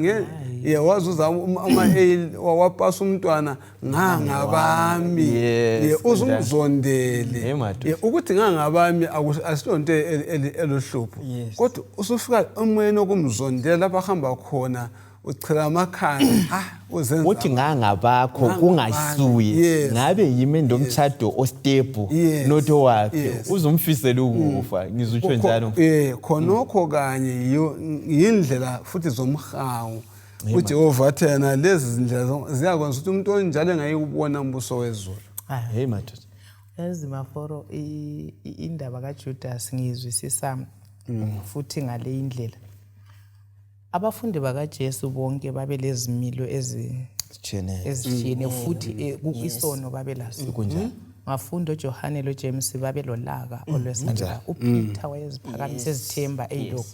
ye wazuza ama-A, wapasa umntwana, ngangabami. Ye, uzumzondele. Hey, madoda. Ye, ukuthi ngangabami asilonto eluhlupho, kodwa usufika emoyeni okumzondela lapho ahamba khona, uchela amakhanda, uzenza Uthi ngangabakho Ngangabami. kungasuye. Ngabe yimi ndomtshado ostable, not owakhe. Uzumfisela ukufa, ngizutsho njalo. Khonokho kanye yiyo yindlela futhi zomhawu. UJehova athi yena lezi zindlela ziyakwenza ukuthi umuntu onjalo engayikubona umbuso wezulu. Hey madoda. Yazi Maforo, indaba kaJudas ngiyizwisisa futhi ngale indlela. Abafundi bakaJesu bonke babe lezimilo Sitshene. ezishiyene futhi isono babe laso. Kunjalo. Ngafunda uJohane loJames babe lolaka olwesabekayo. uPeter wayeziphakamisa, ezithemba, eyilokhu.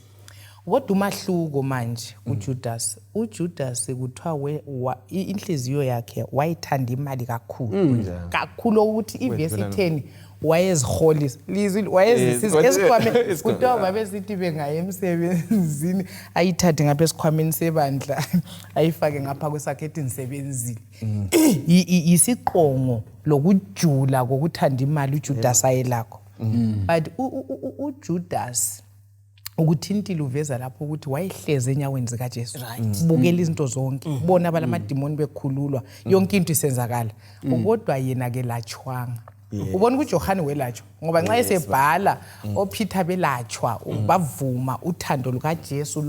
Kodwa umahluko manje kuJudas, uJudas kuthiwa inhliziyo yakhe wayithanda imali kakhulu. Kakhulu ukuthi ivesi 10 wayeziholisa. Lizwi wayezisiza esikhwameni. Kuthiwa babesithi bengaye emsebenzini, ayithathe ngapha esikhwameni sebandla, ayifake ngapha kwesakhe, ethi ngisebenzile. Yisiqongo lokujula kokuthanda imali uJudas ayelakho. But uJudas ukuthintile uveza lapho ukuthi wayehleze enyaweni zikaJesu, bukela izinto zonke, bona abalamadimoni bekhululwa, yonke into isenzakala, kodwa yena ke latshwanga. Ubona ukuthi uJohane welatshwa, ngoba nxa esebhala oPeter belatshwa, bavuma uthando lukaJesu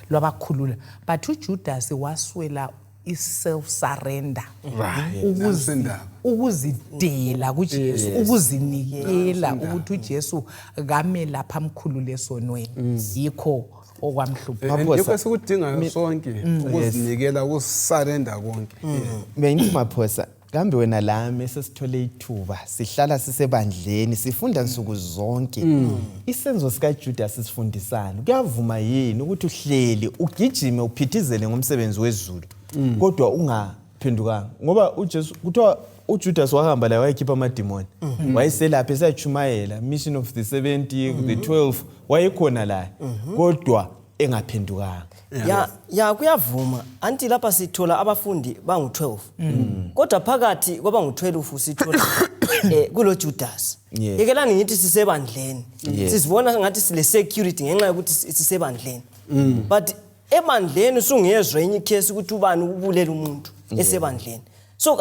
lwabakhulula, but uJudas waswela i-self surrender, Nansi indaba. ukuzidela kuJesu, ukuzinikela ukuthi uJesu kame lapha amkhulule esonweni. Yikho okwamhlupha. Maphosa, Yikho esikudingayo sonke, ukuzinikela, ukusurrender konke. Bengithi Maphosa, kambe wena lami sesithole ithuba, sihlala sisebandleni, sifunda nsuku zonke, isenzo sikaJudas sisifundisana? Kuyavuma yini ukuthi uhleli ugijime uphithizele ngomsebenzi wezulu kodwa ungaphendukanga? Ngoba uJesu, kuthiwa uJudas wahamba la, wayekhipha amadimoni, wayeselapha esayachumayela, mission of the 70, the 12, wayekhona la kodwa engaphendukanga. Ya, kuyavuma anti. Lapha sithola abafundi bangu-12, kodwa phakathi kwabangu-12 sithola kulo Judas. Yekelani ngithi sisebandleni, sizibona ngathi sile security ngenxa yokuthi sisebandleni, but ebandleni usungezwa enye icase ukuthi ubani ubulela umuntu esebandleni. So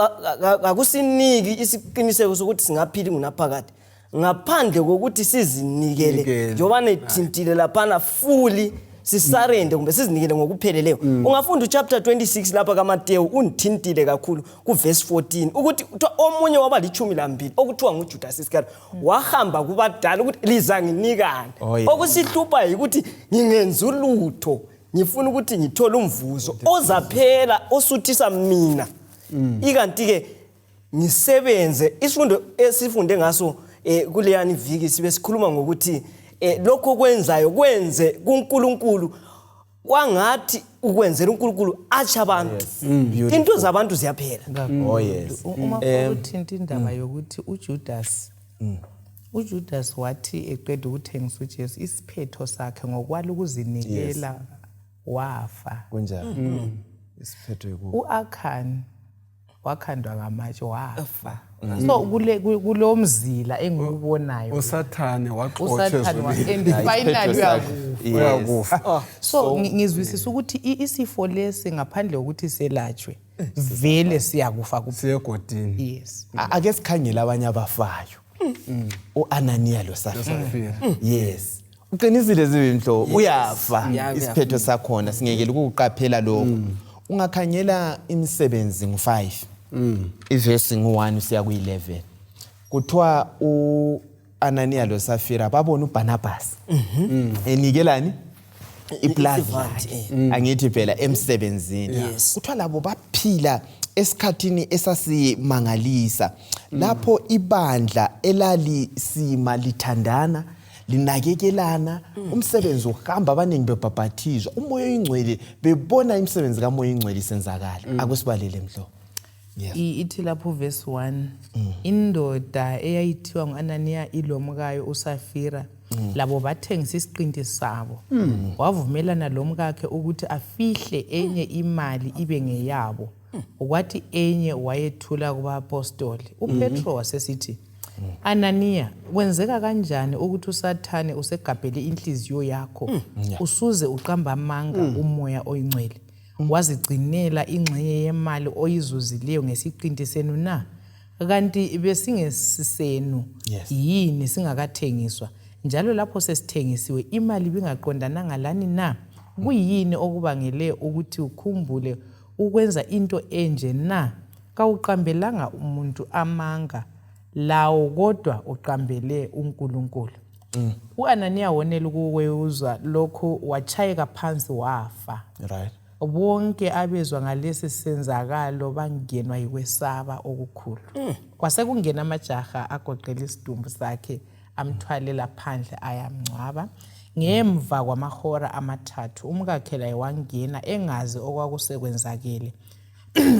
kakusiniki isiqiniseko sokuthi singaphila ingunaphakade ngaphandle kokuthi sizinikele, Nikele. njengoba nethintile laphana, fully sisurrende kumbe sizinikele ngokupheleleyo. Ungafunda uchapter 26 lapha kaMatewu, undithintile kakhulu kuvesi 14 ukuthi kuthiwa omunye waba 12 okuthiwa nguJudas Iskariot wahamba kubadala ukuthi lizanginikani. Oh, yeah. Okusihlupha yikuthi ngingenza ulutho, ngifuna ukuthi ngithole umvuzo ozaphela osuthisa mina, ikanti-ke ngisebenze. Isifundo esifunde ngaso kuleyani viki sibe sikhuluma ngokuthi lokho kwenzayo kwenze kuNkulunkulu kwangathi ukwenzela uNkulunkulu, atsha abantu. Into zabantu ziyaphela. Oh yes. Uma uthinta indaba yokuthi uJudas wathi eqeda ukuthengisa uJesu, isiphetho sakhe ngokwala ukuzinikela, wafa. Kunjalo, isiphetho yiku uAkhan wakhandwa ngamatshe wafa. So kule kulo mzila engiwubonayo, uSathane waxotshwa uSathane ezulwini. And finally Isiphetho sakhe. uyakufa. Uyakufa. So ngizwisisa ukuthi isifo lesi, ngaphandle kokuthi selatshwe, vele siyakufa kuphela. Siyegodini. Yes. Ake sikhangele abanye abafayo, uAnaniya loSafira. Safira. Yes, uqinisile zibimhlo, uyafa. Isiphetho sakhona singekele ukuqaphela lokho. Ungakhangela Imisebenzi ngu-5, ivesi ngu-1 usiya ku-11. Kuthiwa uAnania loSafira babona uBarnabas enikelani iplazi Isivandi, lakhe, angithi phela emsebenzini. Kuthiwa labo baphila esikhathini esasimangalisa lapho ibandla elalisima lithandana, linakekelana, umsebenzi uhamba, abaningi bebhabhathizwa, umoya oyingcwele, bebona imisebenzi kamoya oyingcwele isenzakala. Akusibalele mhlo. Yes. Ithi lapho verse 1, indoda eyayithiwa ngu-Ananiya ilomkayo uSafira, labo bathengisa isiqinti sabo. Wavumelana lomkakhe ukuthi afihle enye imali ibe ngeyabo, kwathi enye wayethula kubapostoli. UPetro wasesithi, Ananiya, kwenzeka kanjani ukuthi uSathane usegabhele inhliziyo yakho, usuze uqamba amanga umoya oyingcwele, wazigcinela ingxenye yemali oyizuzileyo ngesiqinti senu na? Kanti besingesisenu yini singakathengiswa? Njalo lapho sesithengisiwe, imali ibingaqondananga lani na? Kuyini okubangele ukuthi ukhumbule ukwenza into enje na? Kawuqambelanga umuntu amanga lawo, kodwa uqambele uNkulunkulu. U-Ananiya wonela ukukwewuzwa lokhu, wachayeka phansi wafa. Bonke abezwa ngalesi senzakalo bangenwa yikwesaba okukhulu. Kwasekungena amajaha agoqela isidumbu sakhe, amthwalela phandle ayamngcwaba. Ngemva kwamahora 3 umkakhe laye wangena engazi okwakusekwenzakele.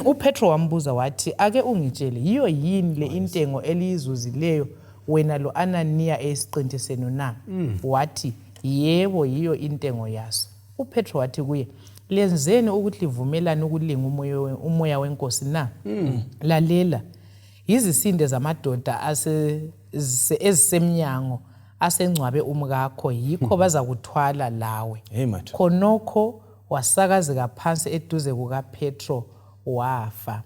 UPetro wambuza wathi, ake ungitshele, yiyo yini le intengo eliyizuzileyo wena lo-Ananiya eyisiqinti senu na? Wathi, yebo, yiyo intengo yaso. UPetro wathi kuye, lenzeni ukuthi livumelane ukulinga umoya wenkosi na? Lalela, yizisinde zamadoda ezisemnyango asengcwabe umkakho, yikho bazakuthwala lawe. Hey, madoda. Khonokho wasakazeka phansi eduze kukaPetro wafa.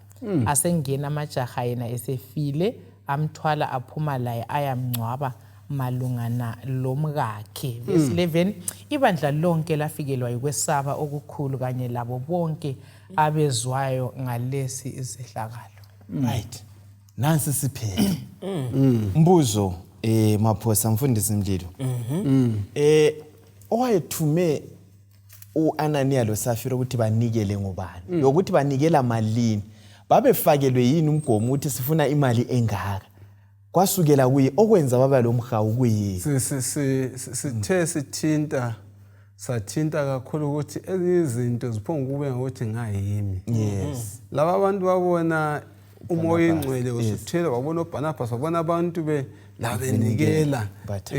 Asengena amajaha yena esefile, amthwala aphuma laye ayamngcwaba malungana lomkakhe. Verse 11, ibandla lonke lafikelwa yikwesaba okukhulu kanye labo bonke abezwayo ngalesi isehlakalo. Right, nansi siphetho. Mbuzo, Maphosa, mfundisi Mlilo, owayethume uAnania loSafira ukuthi banikele ngubani, lokuthi banikela malini? Babefakelwe yini umgomo ukuthi sifuna imali engaka? Kwasukela kuye okwenza baba lo mhawu kuyini? Sithe sithinta, sathinta kakhulu ukuthi ezinye izinto ziphonga kube ngokuthi ngayimi. Laba abantu babona umoya oyingcwele usuthela, babona uBarnabas, babona abantu be la benikela, bathi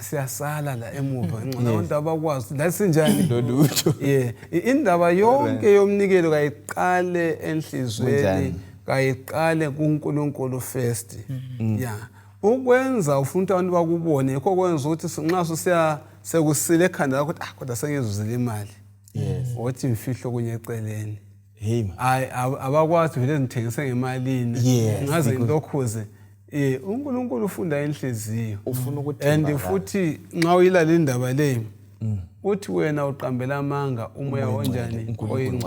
siyasala la emuva, ngcono abantu abakwazi la sinjani lolutho. Yeah, indaba yonke yomnikelo kayiqale enhlizweni, Kunjani? Kayiqale kuNkulunkulu first. Yeah, ukwenza ufuna ukuthi abantu bakubone, yikho kwenza ukuthi nxa susiya sekusile ekhanda lakho ukuthi ah, kodwa sengizuzile imali, wothi imfihlo kunye eceleni. Hey ma. Hayi, abakwazi vele ngithengise ngemalini. Ngaze ngilokhuze, uNkulunkulu ufunda inhliziyo. Ufuna ukuthi And thembakala. Futhi nxa uyilala indaba le, uthi wena uqambela amanga umoya Umoya onjani? oyingcwele, uNkulunkulu.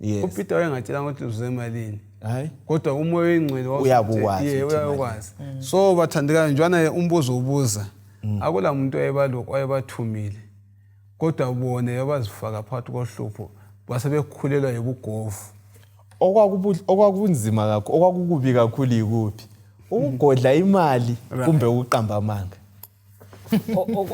Oyingcwele. UPeter wayengatshelanga ukuthi uzuze emalini, Hayi. Kodwa umoya oyingcwele Uyabukwazi ukuthi uyabukwazi. So bathandekayo, njwana umbuzo ubuza, akula muntu owayebathumile, kodwa bona yabazifaka phakathi kohlupho, basebekhulelwa yibugovu. Okwakunzima kakhulu, okwakukubi kakhulu yikuphi? Ukugodla imali kumbe ukuqamba amanga?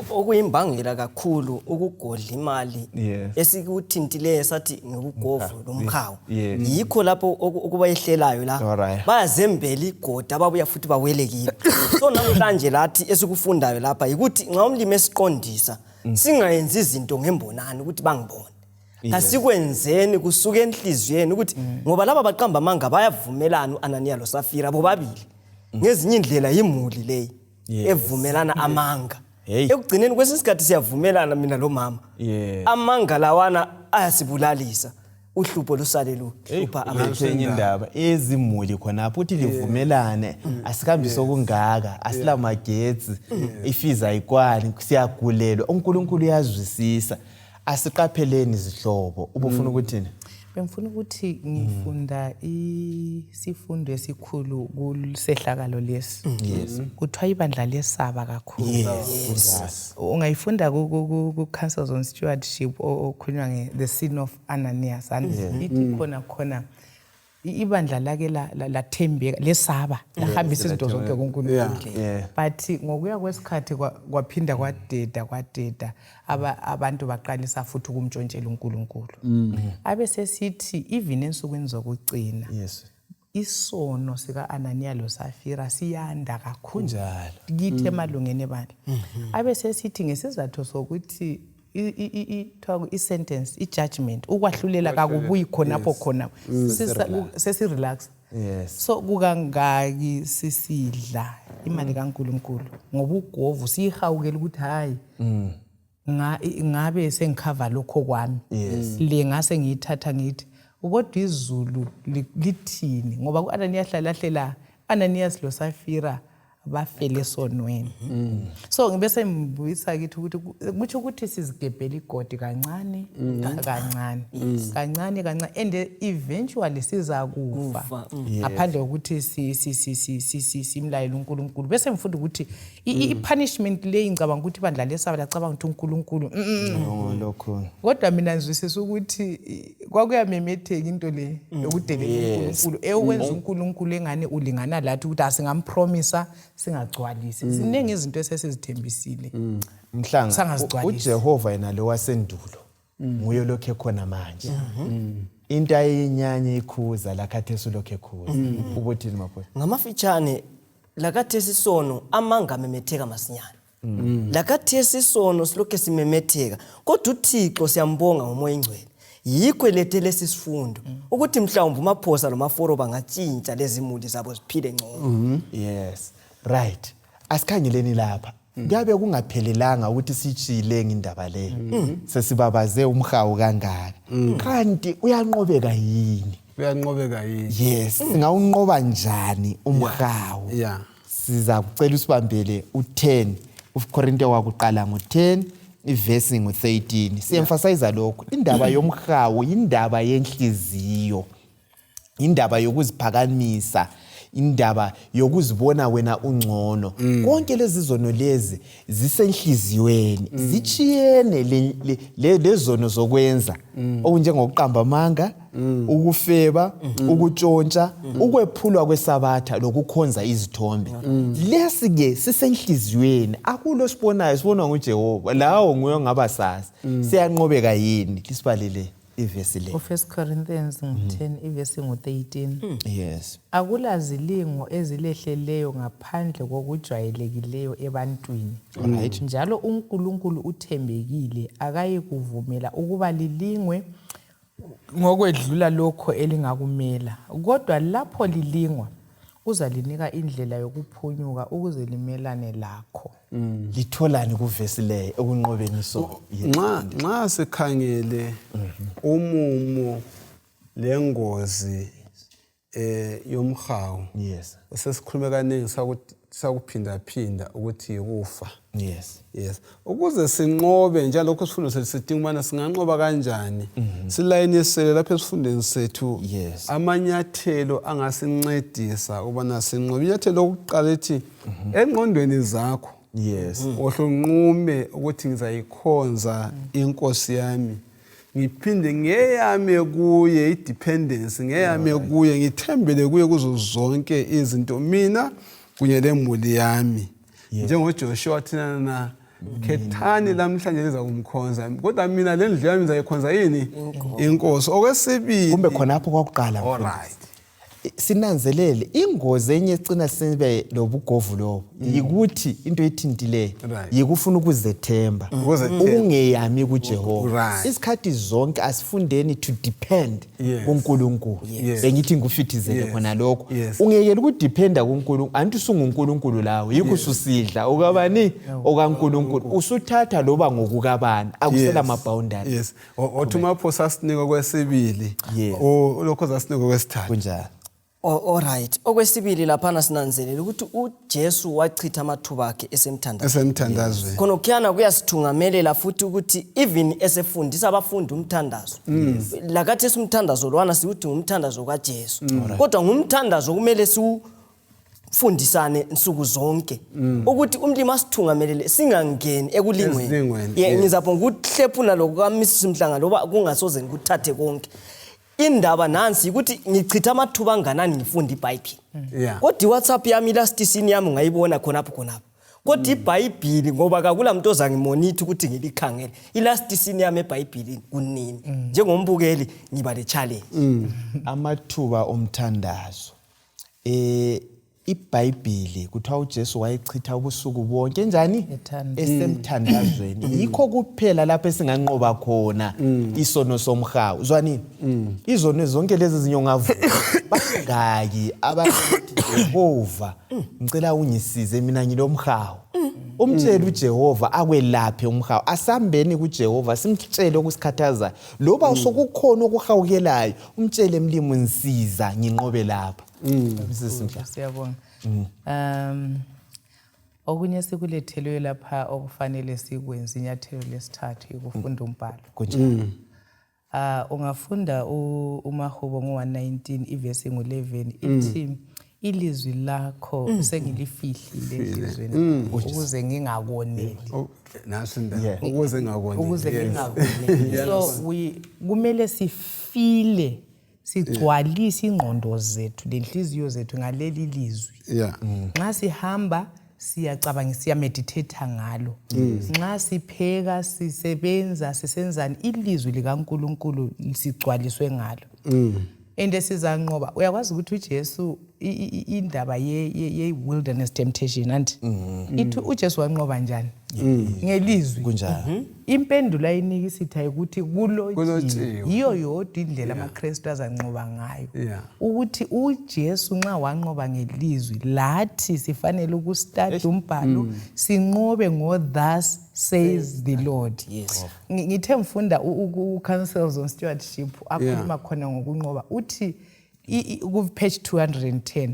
Okuyimbangela kakhulu ukugodla imali esikuthintileyo sathi ngobugovu lomhawu. Yikho lapho okubayehlelayo la. Bayazembela igoda, babuya futhi bawele kibo. So namhlanje lathi esikufundayo lapha yikuthi nxa umlimi esiqondisa, singayenzi izinto ngembonani ukuthi bangibone. Asikwenzeni kusuke enhliziyweni ukuthi ngoba laba baqamba amanga bayavumelana uAnaniya loSafira bobabili. Ngezinye indlela yimuli leyi evumelana amanga. Hey. Ekugcineni kwesinye isikhathi siyavumelana mina lo mama. Amanga lawana ayasibulalisa. Uhlupho lusale luhlupha amanga. Ulethe enye indaba ezimuli khonapho ukuthi livumelane, asikambise okungaka, asilamagetsi, ifiza ayikwani, siyagulelwa. uNkulunkulu uyazwisisa. Asiqapheleni izihlobo. Ubufuna ukuthini? Bengifuna ukuthi ngifunda isifundo esikhulu kusehlakalo lesi. Yes. Kuthiwa ibandla lesaba kakhulu. Yes. Ungayifunda ku Councils on Stewardship okhulunywa nge the sin of Ananias and ithi khona khona ibandla lake lathembeka lesaba lahambisa izinto zonke kuNkulunkulu. But ngokuya kwesikhathi kwaphinda kwadeda kwadeda abantu baqalisa futhi ukumtshontshela uNkulunkulu. Abe sesithi even ensukwini zokugcina isono sika-Ananiya loSafira siyanda kakhulu Kunjalo. Kithi emalungeni ebandla. Abe sesithi ngesizathu sokuthi kuthiwa i-sentence, i-judgment, ukwahlulela kakubuyi khonapho khona, sesi-relax. So kukangaki sisidla imali kaNkulunkulu ngoba ugovu siyihawukela ukuthi hayi ngabe sengikhava lokho kwami le ngase ngiyithatha ngithi kodwa izulu lithini ngoba ku-Ananias lahlela Ananias loSafira bafele esonweni. So ngibese ngibuyisa kithi ukuthi kutsho ukuthi sizigebhela igodi kancane kancane kancane kancane and eventually sizakufa ngaphandle kokuthi simlayele uNkulunkulu. Bese ngifunda ukuthi i-punishment le ngicabanga ukuthi ibandla lesaba lacabanga ukuthi uNkulunkulu lokho, kodwa mina ngizwisisa ukuthi kwakuyamemetheka into le yokudelela uNkulunkulu eyokwenza uNkulunkulu engane ulingana lathi ukuthi asingampromisa singagcwalisi. Ziningi izinto esesizithembisile Mhlanga, sangazigcwalisi. uJehova yena lo wasendulo nguye lokho ekhona manje. Into ayinyanya ikhuza la khathesi ulokhu ekhuza. Ubuthini maphosa? Ngamafitshane, lakathesi isono amanga amemetheka masinyane. Lakathesi isono silokhu simemetheka, kodwa uThixo siyambonga ngoMoya Ingcwele. Yikho elethe lesi sifundo ukuthi mhlawumbe uMaphosa loMaforo bangatshintsha lezi muli zabo ziphile ngcono. Yes, right. Asikhangeleni lapha. Kuyabe kungaphelelanga ukuthi sitshile ngendaba le. Sesibabaze umhawu kangaka. Kanti uyanqobeka yini? Uyanqobeka yini? Yes, singawunqoba njani umhawu? Siza kucela usibambele u10, uKorinte wakuqala ngo10, ivesi ngo13. Si-emphasize lokho. Indaba yomhawu indaba yenhliziyo. Indaba yokuziphakamisa, indaba yokuzibona wena ungcono. Konke lezi zono lezi zisenhliziyweni, zitshiyene lezono zokwenza okunjengokuqamba amanga, ukufeba, ukutshontsha, ukwephulwa kwesabatha lokukhonza izithombe. Lesi ke sisenhliziyweni, akulo sibonayo, sibonwa nguJehova. Lawo nguye ongaba sazi. Siyanqobeka yini? Lisibalele ivesi le. U1 Corinthians 10 ivesi ngo13. Yes. Akula zilingo ezilehleleyo ngaphandle kokujwayelekileyo ebantwini. Alright. Njalo uNkulunkulu uthembekile, akayikuvumela ukuba lilingwe ngokwedlula lokho elingakumela. Kodwa lapho lilingwa, uzalinika indlela yokuphunyuka ukuze limelane lakho. Litholani kuvesi le ekunqobeni so? Nxa sikhangele umumo lengozi yomhawu. Yes. Sesikhulume kaningi sakuphinda phinda ukuthi ukufa. Yes. Yes. Ukuze sinqobe njalo lokho sifundo sethu sidinga ubana singanqoba kanjani. Silayinisele lapha esifundweni sethu. Yes. Amanyathelo angasincedisa ubana sinqobe. Inyathelo lokuqala ethi engqondweni zakho. Yes. Ohlonqume ukuthi ngizayikhonza inkosi yami. Ngiphinde ngeyame kuye i-dependence, ngeyame kuye, ngithembele kuye kuzo zonke izinto mina kunye lemuli yami. NjengoJoshua thina na khethani lamhlanje liza kumkhonza, kodwa mina le ndlu yami ngizayikhonza yini? Inkosi. Okwesibili kumbe khonapho kwakuqala. All right. Sinanzelele ingozi enye ecina sibe lobugovu lobo yikuthi into ethintileyo yikufuna ukuzethemba, ukungeyami kuJehova. Isikhathi zonke asifundeni to depend kuNkulunkulu. Bengithi ngikufithizele khona lokho. Ungekela ukudependa kuNkulunkulu, anti usunguNkulunkulu lawe, yikho ususidla okabani okaNkulunkulu, usuthatha loba ngokukabani, akusela ma-boundaries. Yes. Othi uMaphosa asinika kwesibili, lokho zasinika kwesithathu. Kunjalo. Alright. Okwesibili laphana sinanzelela ukuthi uJesu wachitha amathuba akhe esemthandazweni. Esemthandazweni. Khonokhuyana kuyasithungamelela futhi ukuthi even esefundisa abafundi umthandazo. Lakathi umthandazo lwana siwuthi ngumthandazo kaJesu. Kodwa ngumthandazo kumele siwufundisane nsuku zonke ukuthi umlimi asithungamelele singangeni ekulingweni. Esilingweni, Ye yes. ngizapho ngikuhlephuna lokhu kaMrs Mhlanga loba kungasoze ngikuthathe konke. Indaba nansi ukuthi ngichitha amathuba anganani ngifunda iBhayibheli. Yeah. Kodwa iWhatsApp yami ilast seen yami ungayibona khonapho khonapho. Kodwa iBhayibhili ngoba kakula muntu ozangimonitha ukuthi ngilikhangele. Ilast seen yami eBhayibhilini kunini. Njengombukeli ngiba le challenge. Amathuba omthandazo. IBhayibhili kuthiwa uJesu wayechitha ubusuku bonke njani? Esemthandazweni. Yikho kuphela lapho esinganqoba khona isono somhawu. Zwanini? Izono zonke lezi ezinye ungavuma. Bangaki abathi Jehova ngicela ungisize mina ngilomhawu. Umtshele uJehova akwelaphe umhawu. Asambeni kuJehova simtshele okusikhathazayo. Loba sokukhona okuhawukelayo, umtshele mlimu ngisiza nginqobe lapha. Mrs. Mhlanga. Siyabonga. Okunye sikulethelwe lapha okufanele sikwenze inyathelo lesithathu ukufunda umbhalo. Kunjalo. Ungafunda uMahubo ngo-119 ivesi ngo-11 ithi ilizwi lakho sengilifihlile enhliziyweni ukuze ngingakoneli. Naso indaba. Ukuze ngingakoneli. Ukuze ngingakoneli. So kumele sifile sigcwalise ingqondo zethu lenhliziyo zethu ngaleli lizwi. Nxa sihamba siyacabanga, siyameditate ngalo. Nxa sipheka, sisebenza, sisenzani, ilizwi likaNkuluNkulu sigcwaliswe ngalo. Ende sizanqoba. Uyakwazi ukuthi uJesu indaba ye wilderness temptation anti ithi uJesu wanqoba njani? Ngelizwi. Kunjalo. Impendulo ayinika isitha ukuthi kulotshiwe. Kulotshiwe. Yiyo yodwa indlela amaKristu azanqoba ngayo. Ukuthi uJesu nxa wanqoba ngelizwi lathi sifanele ukustudy umbhalo sinqobe ngo thus says the Lord. Yes. Ngithe ngifunda u-Counsels on Stewardship akhuluma khona ngokunqoba uthi ku page 210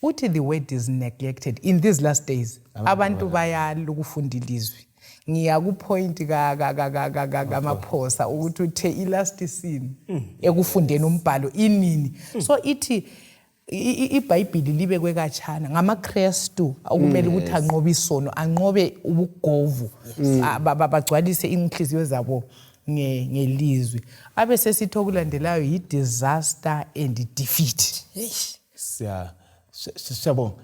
uthi the word is neglected in these last days. Abantu bayala ukufunda ilizwi. Ngiya ku point kaMaphosa ukuthi uthe i-last scene ekufundeni umbhalo inini. So ithi iBhayibheli libekwe katshana ngamaKristu okumele ukuthi anqobe isono, anqobe ubugovu, bagcwalise inhliziyo zabo ngelizwi. Abe sesithi okulandelayo yi-disaster and defeat. Siyabonga.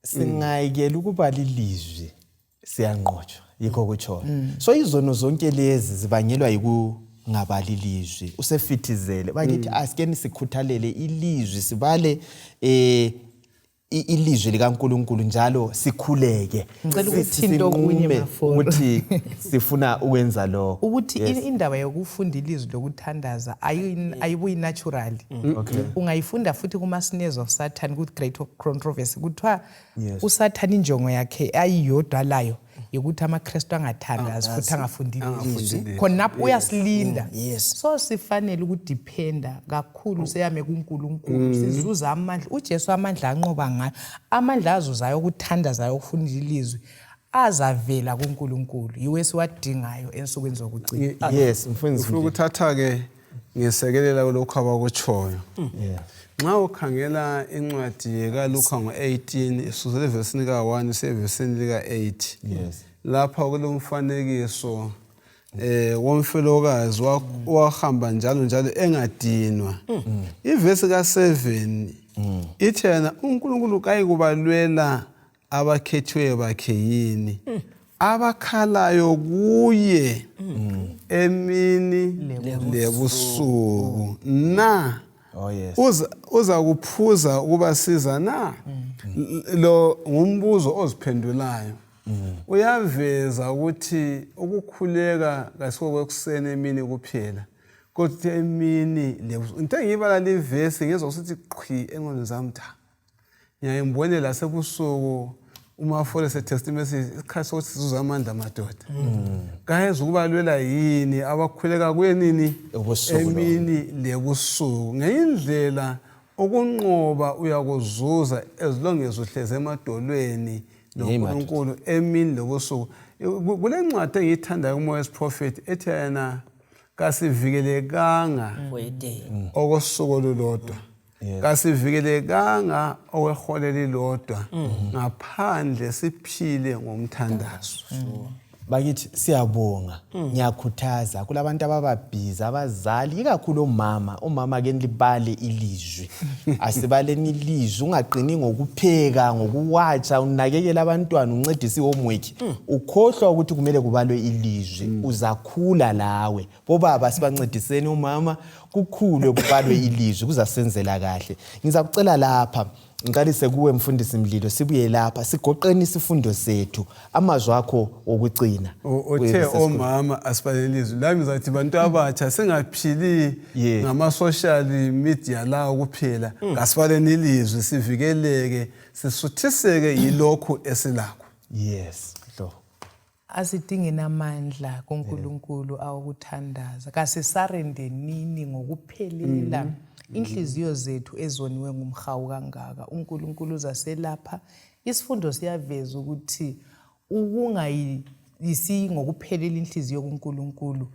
Singayekela ukubala ilizwi siyanqotshwa, yikho kutsho. So izono zonke lezi zibangelwa yikungabali ilizwi. Usefithizele bakithi asikeni sikhuthalele ilizwi, sibale ilizwi likaNkuluNkulu njalo sikhuleke. Ngicela ukuthinta okunye, Sinqume Mafolo. ukuthi sifuna ukwenza lokho. Ukuthi indaba yokufunda ilizwi lokuthandaza ayibuyi naturally. Ungayifunda futhi kuma Snares of Satan ku Great Controversy kuthiwa uSathane injongo yakhe ayiyodwa layo yokuthi amaKristu angathandazi futhi angafundi ilizwi. Khonapho uyasilinda. So sifanele ukudependa kakhulu seyame kuNkulunkulu, sizuza amandla. uJesu amandla anqoba ngayo, amandla azuzayo ukuthandaza ukufunda ilizwi azavela kuNkulunkulu, yiwe esiwadingayo ensukwini zokugcina. Yes, mfundisi. Ufuna ukuthatha ke ngisekelela kulokho abakutshoyo. Nxa ukhangela incwadi kaLuka ngo-18 isukela evesini ka-1 isevesini lika-8. Lapha kulomfanekiso womfelokazi wahamba njalo njalo engadinwa. Ivesi ka-7 ithi yena uNkulunkulu kayikubalwela abakhethiweyo bakhe yini abakhalayo kuye emini lebusuku na? Oh, yes. Uza kuphuza ukubasiza na? Lo ngumbuzo oziphendulayo. Uyaveza ukuthi ukukhuleka kasiko kwekuseni emini kuphela, kodwa emini lebusuku. Into engiyibala livesi ngizwa ukuthi qhi engqondweni zami tha. Ngiyaye ngibone lasebusuku uma Forest text message isikhathi sokuthi sizuze amandla amadoda. Kayeza ukubalwela yini abakhuleka kuye nini? Ebusuku Emini lebusuku. Ngenye indlela Ukunqoba uyakuzuza as long as uhlezi emadolweni noNkulunkulu emini lobusuku. Kule ncwadi engiyithandayo kuMoya wesiProfethi ethi yena kasivikelekanga okosuku olulodwa. Kasivikelekanga okweholo elilodwa ngaphandle siphile ngomthandazo. Bakithi siyabonga. Ngiyakhuthaza kulabantu abababhizi abazali ikakhulu omama. Omama ke nilibale ilizwi. Asibaleni ilizwi ungaqini ngokupheka, ngokuwatsha, unakekela abantwana, uncedise i-homework. Ukhohlwa ukuthi kumele kubalwe ilizwi. Uzakhula lawe. Bobaba sibancediseni omama kukhulwe kubalwe ilizwi kuzasenzela kahle. Ngizakucela lapha ngiqalise kuwe mfundisi Mlilo sibuye lapha sigoqeni isifundo sethu amazwi akho okugcina. Uthe omama asibalele ilizwi lami ngizathi bantu abatsha singaphili ngama-social media lawo kuphela kasibaleni ilizwi sivikeleke sisuthiseke yilokhu esilakho. Yes. Hlo. Asidingeni amandla kuNkulunkulu awokuthandaza. Kasisarendenini ngokuphelela inhliziyo zethu ezoniwe ngumhawu kangaka. uNkulunkulu uzaselapha. Isifundo siyaveza ukuthi ukungayisi ngokuphelela inhliziyo kuNkulunkulu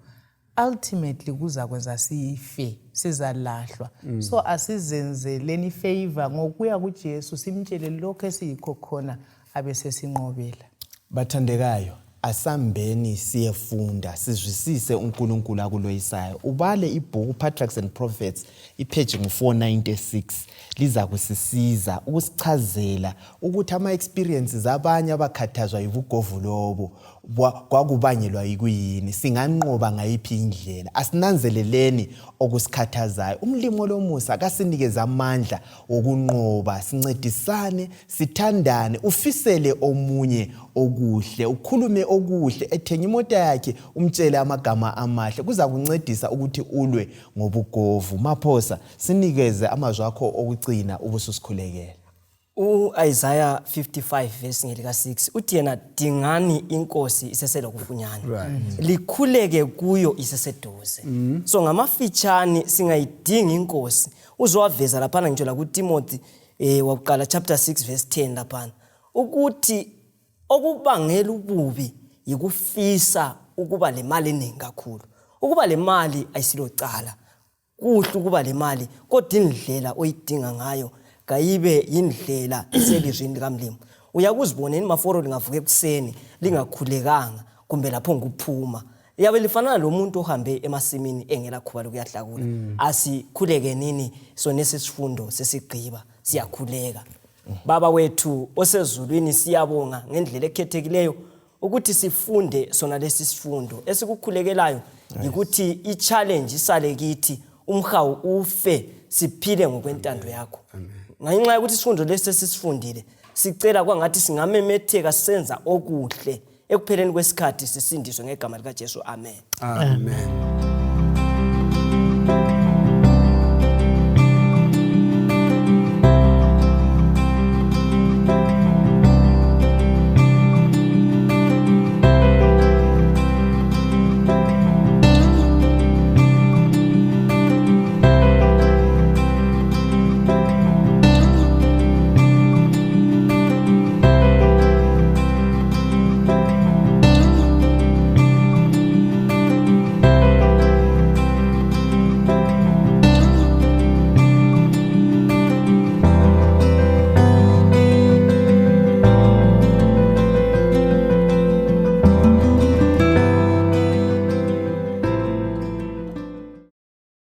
ultimately kuzakwenza sife, sizalahlwa. So asizenzeleni ifavor ngokuya kuJesu simtshele lokho esiyikho khona abesesinqobela. Bathandekayo, asambeni siyefunda sizwisise uNkulunkulu akuloyisayo. Ubale ibhuku Patriarchs and Prophets ipage ngu-496 lizakusisiza ukusichazela ukuthi ama-experiences abanye abakhathazwa yibugovu lobo kwakubangelwa yikuyini, singanqoba ngayiphi indlela. Asinanzeleleni okusikhathazayo. Umlimi olomusa kasinikeze amandla wokunqoba, sincedisane, sithandane, ufisele omunye okuhle, ukhulume okuhle, ethenga imota yakhe umtshele amagama amahle, kuzakuncedisa ukuthi ulwe ngobugovu. Maphosa, sinikeze amazwi akho okugcina ubususikhulekela. U-Isaya 55 verse ngelika 6 uthi yena dingani inkosi iseselokufunyana, likhuleke kuyo iseseduze. So ngamafitshane singayidinga inkosi. Uzowaveza laphana ngitsho lakuTimothy wakuqala chapter 6 verse 10 laphana ukuthi okubangela ububi yikufisa ukuba le mali eningi kakhulu. Ukuba le mali ayisilocala, kuhle ukuba le mali, kodwa indlela oyidinga ngayo kayibe yindlela eselizwini likaMlimu. Uyakuzibona yini maforo lingavuka ekuseni lingakhulekanga kumbe lapho ngikuphuma yabe lifanana lomuntu ohambe emasimini engela khuba lokuyahlakula. Asikhuleke nini sonesi sifundo sesigqiba, siyakhuleka. Baba wethu osezulwini, siyabonga ngendlela ekhethekileyo ukuthi sifunde sona lesi sifundo. Esikukhulekelayo yikuthi i-challenge isale kithi, umhawu ufe, siphile ngokwentando yakho. Ngenxa yokuthi isifundo lesi sesisifundile, sicela kwangathi singamemetheka senza okuhle ekupheleni kwesikhathi sisindiswe ngegama likaJesu. Amen. Amen.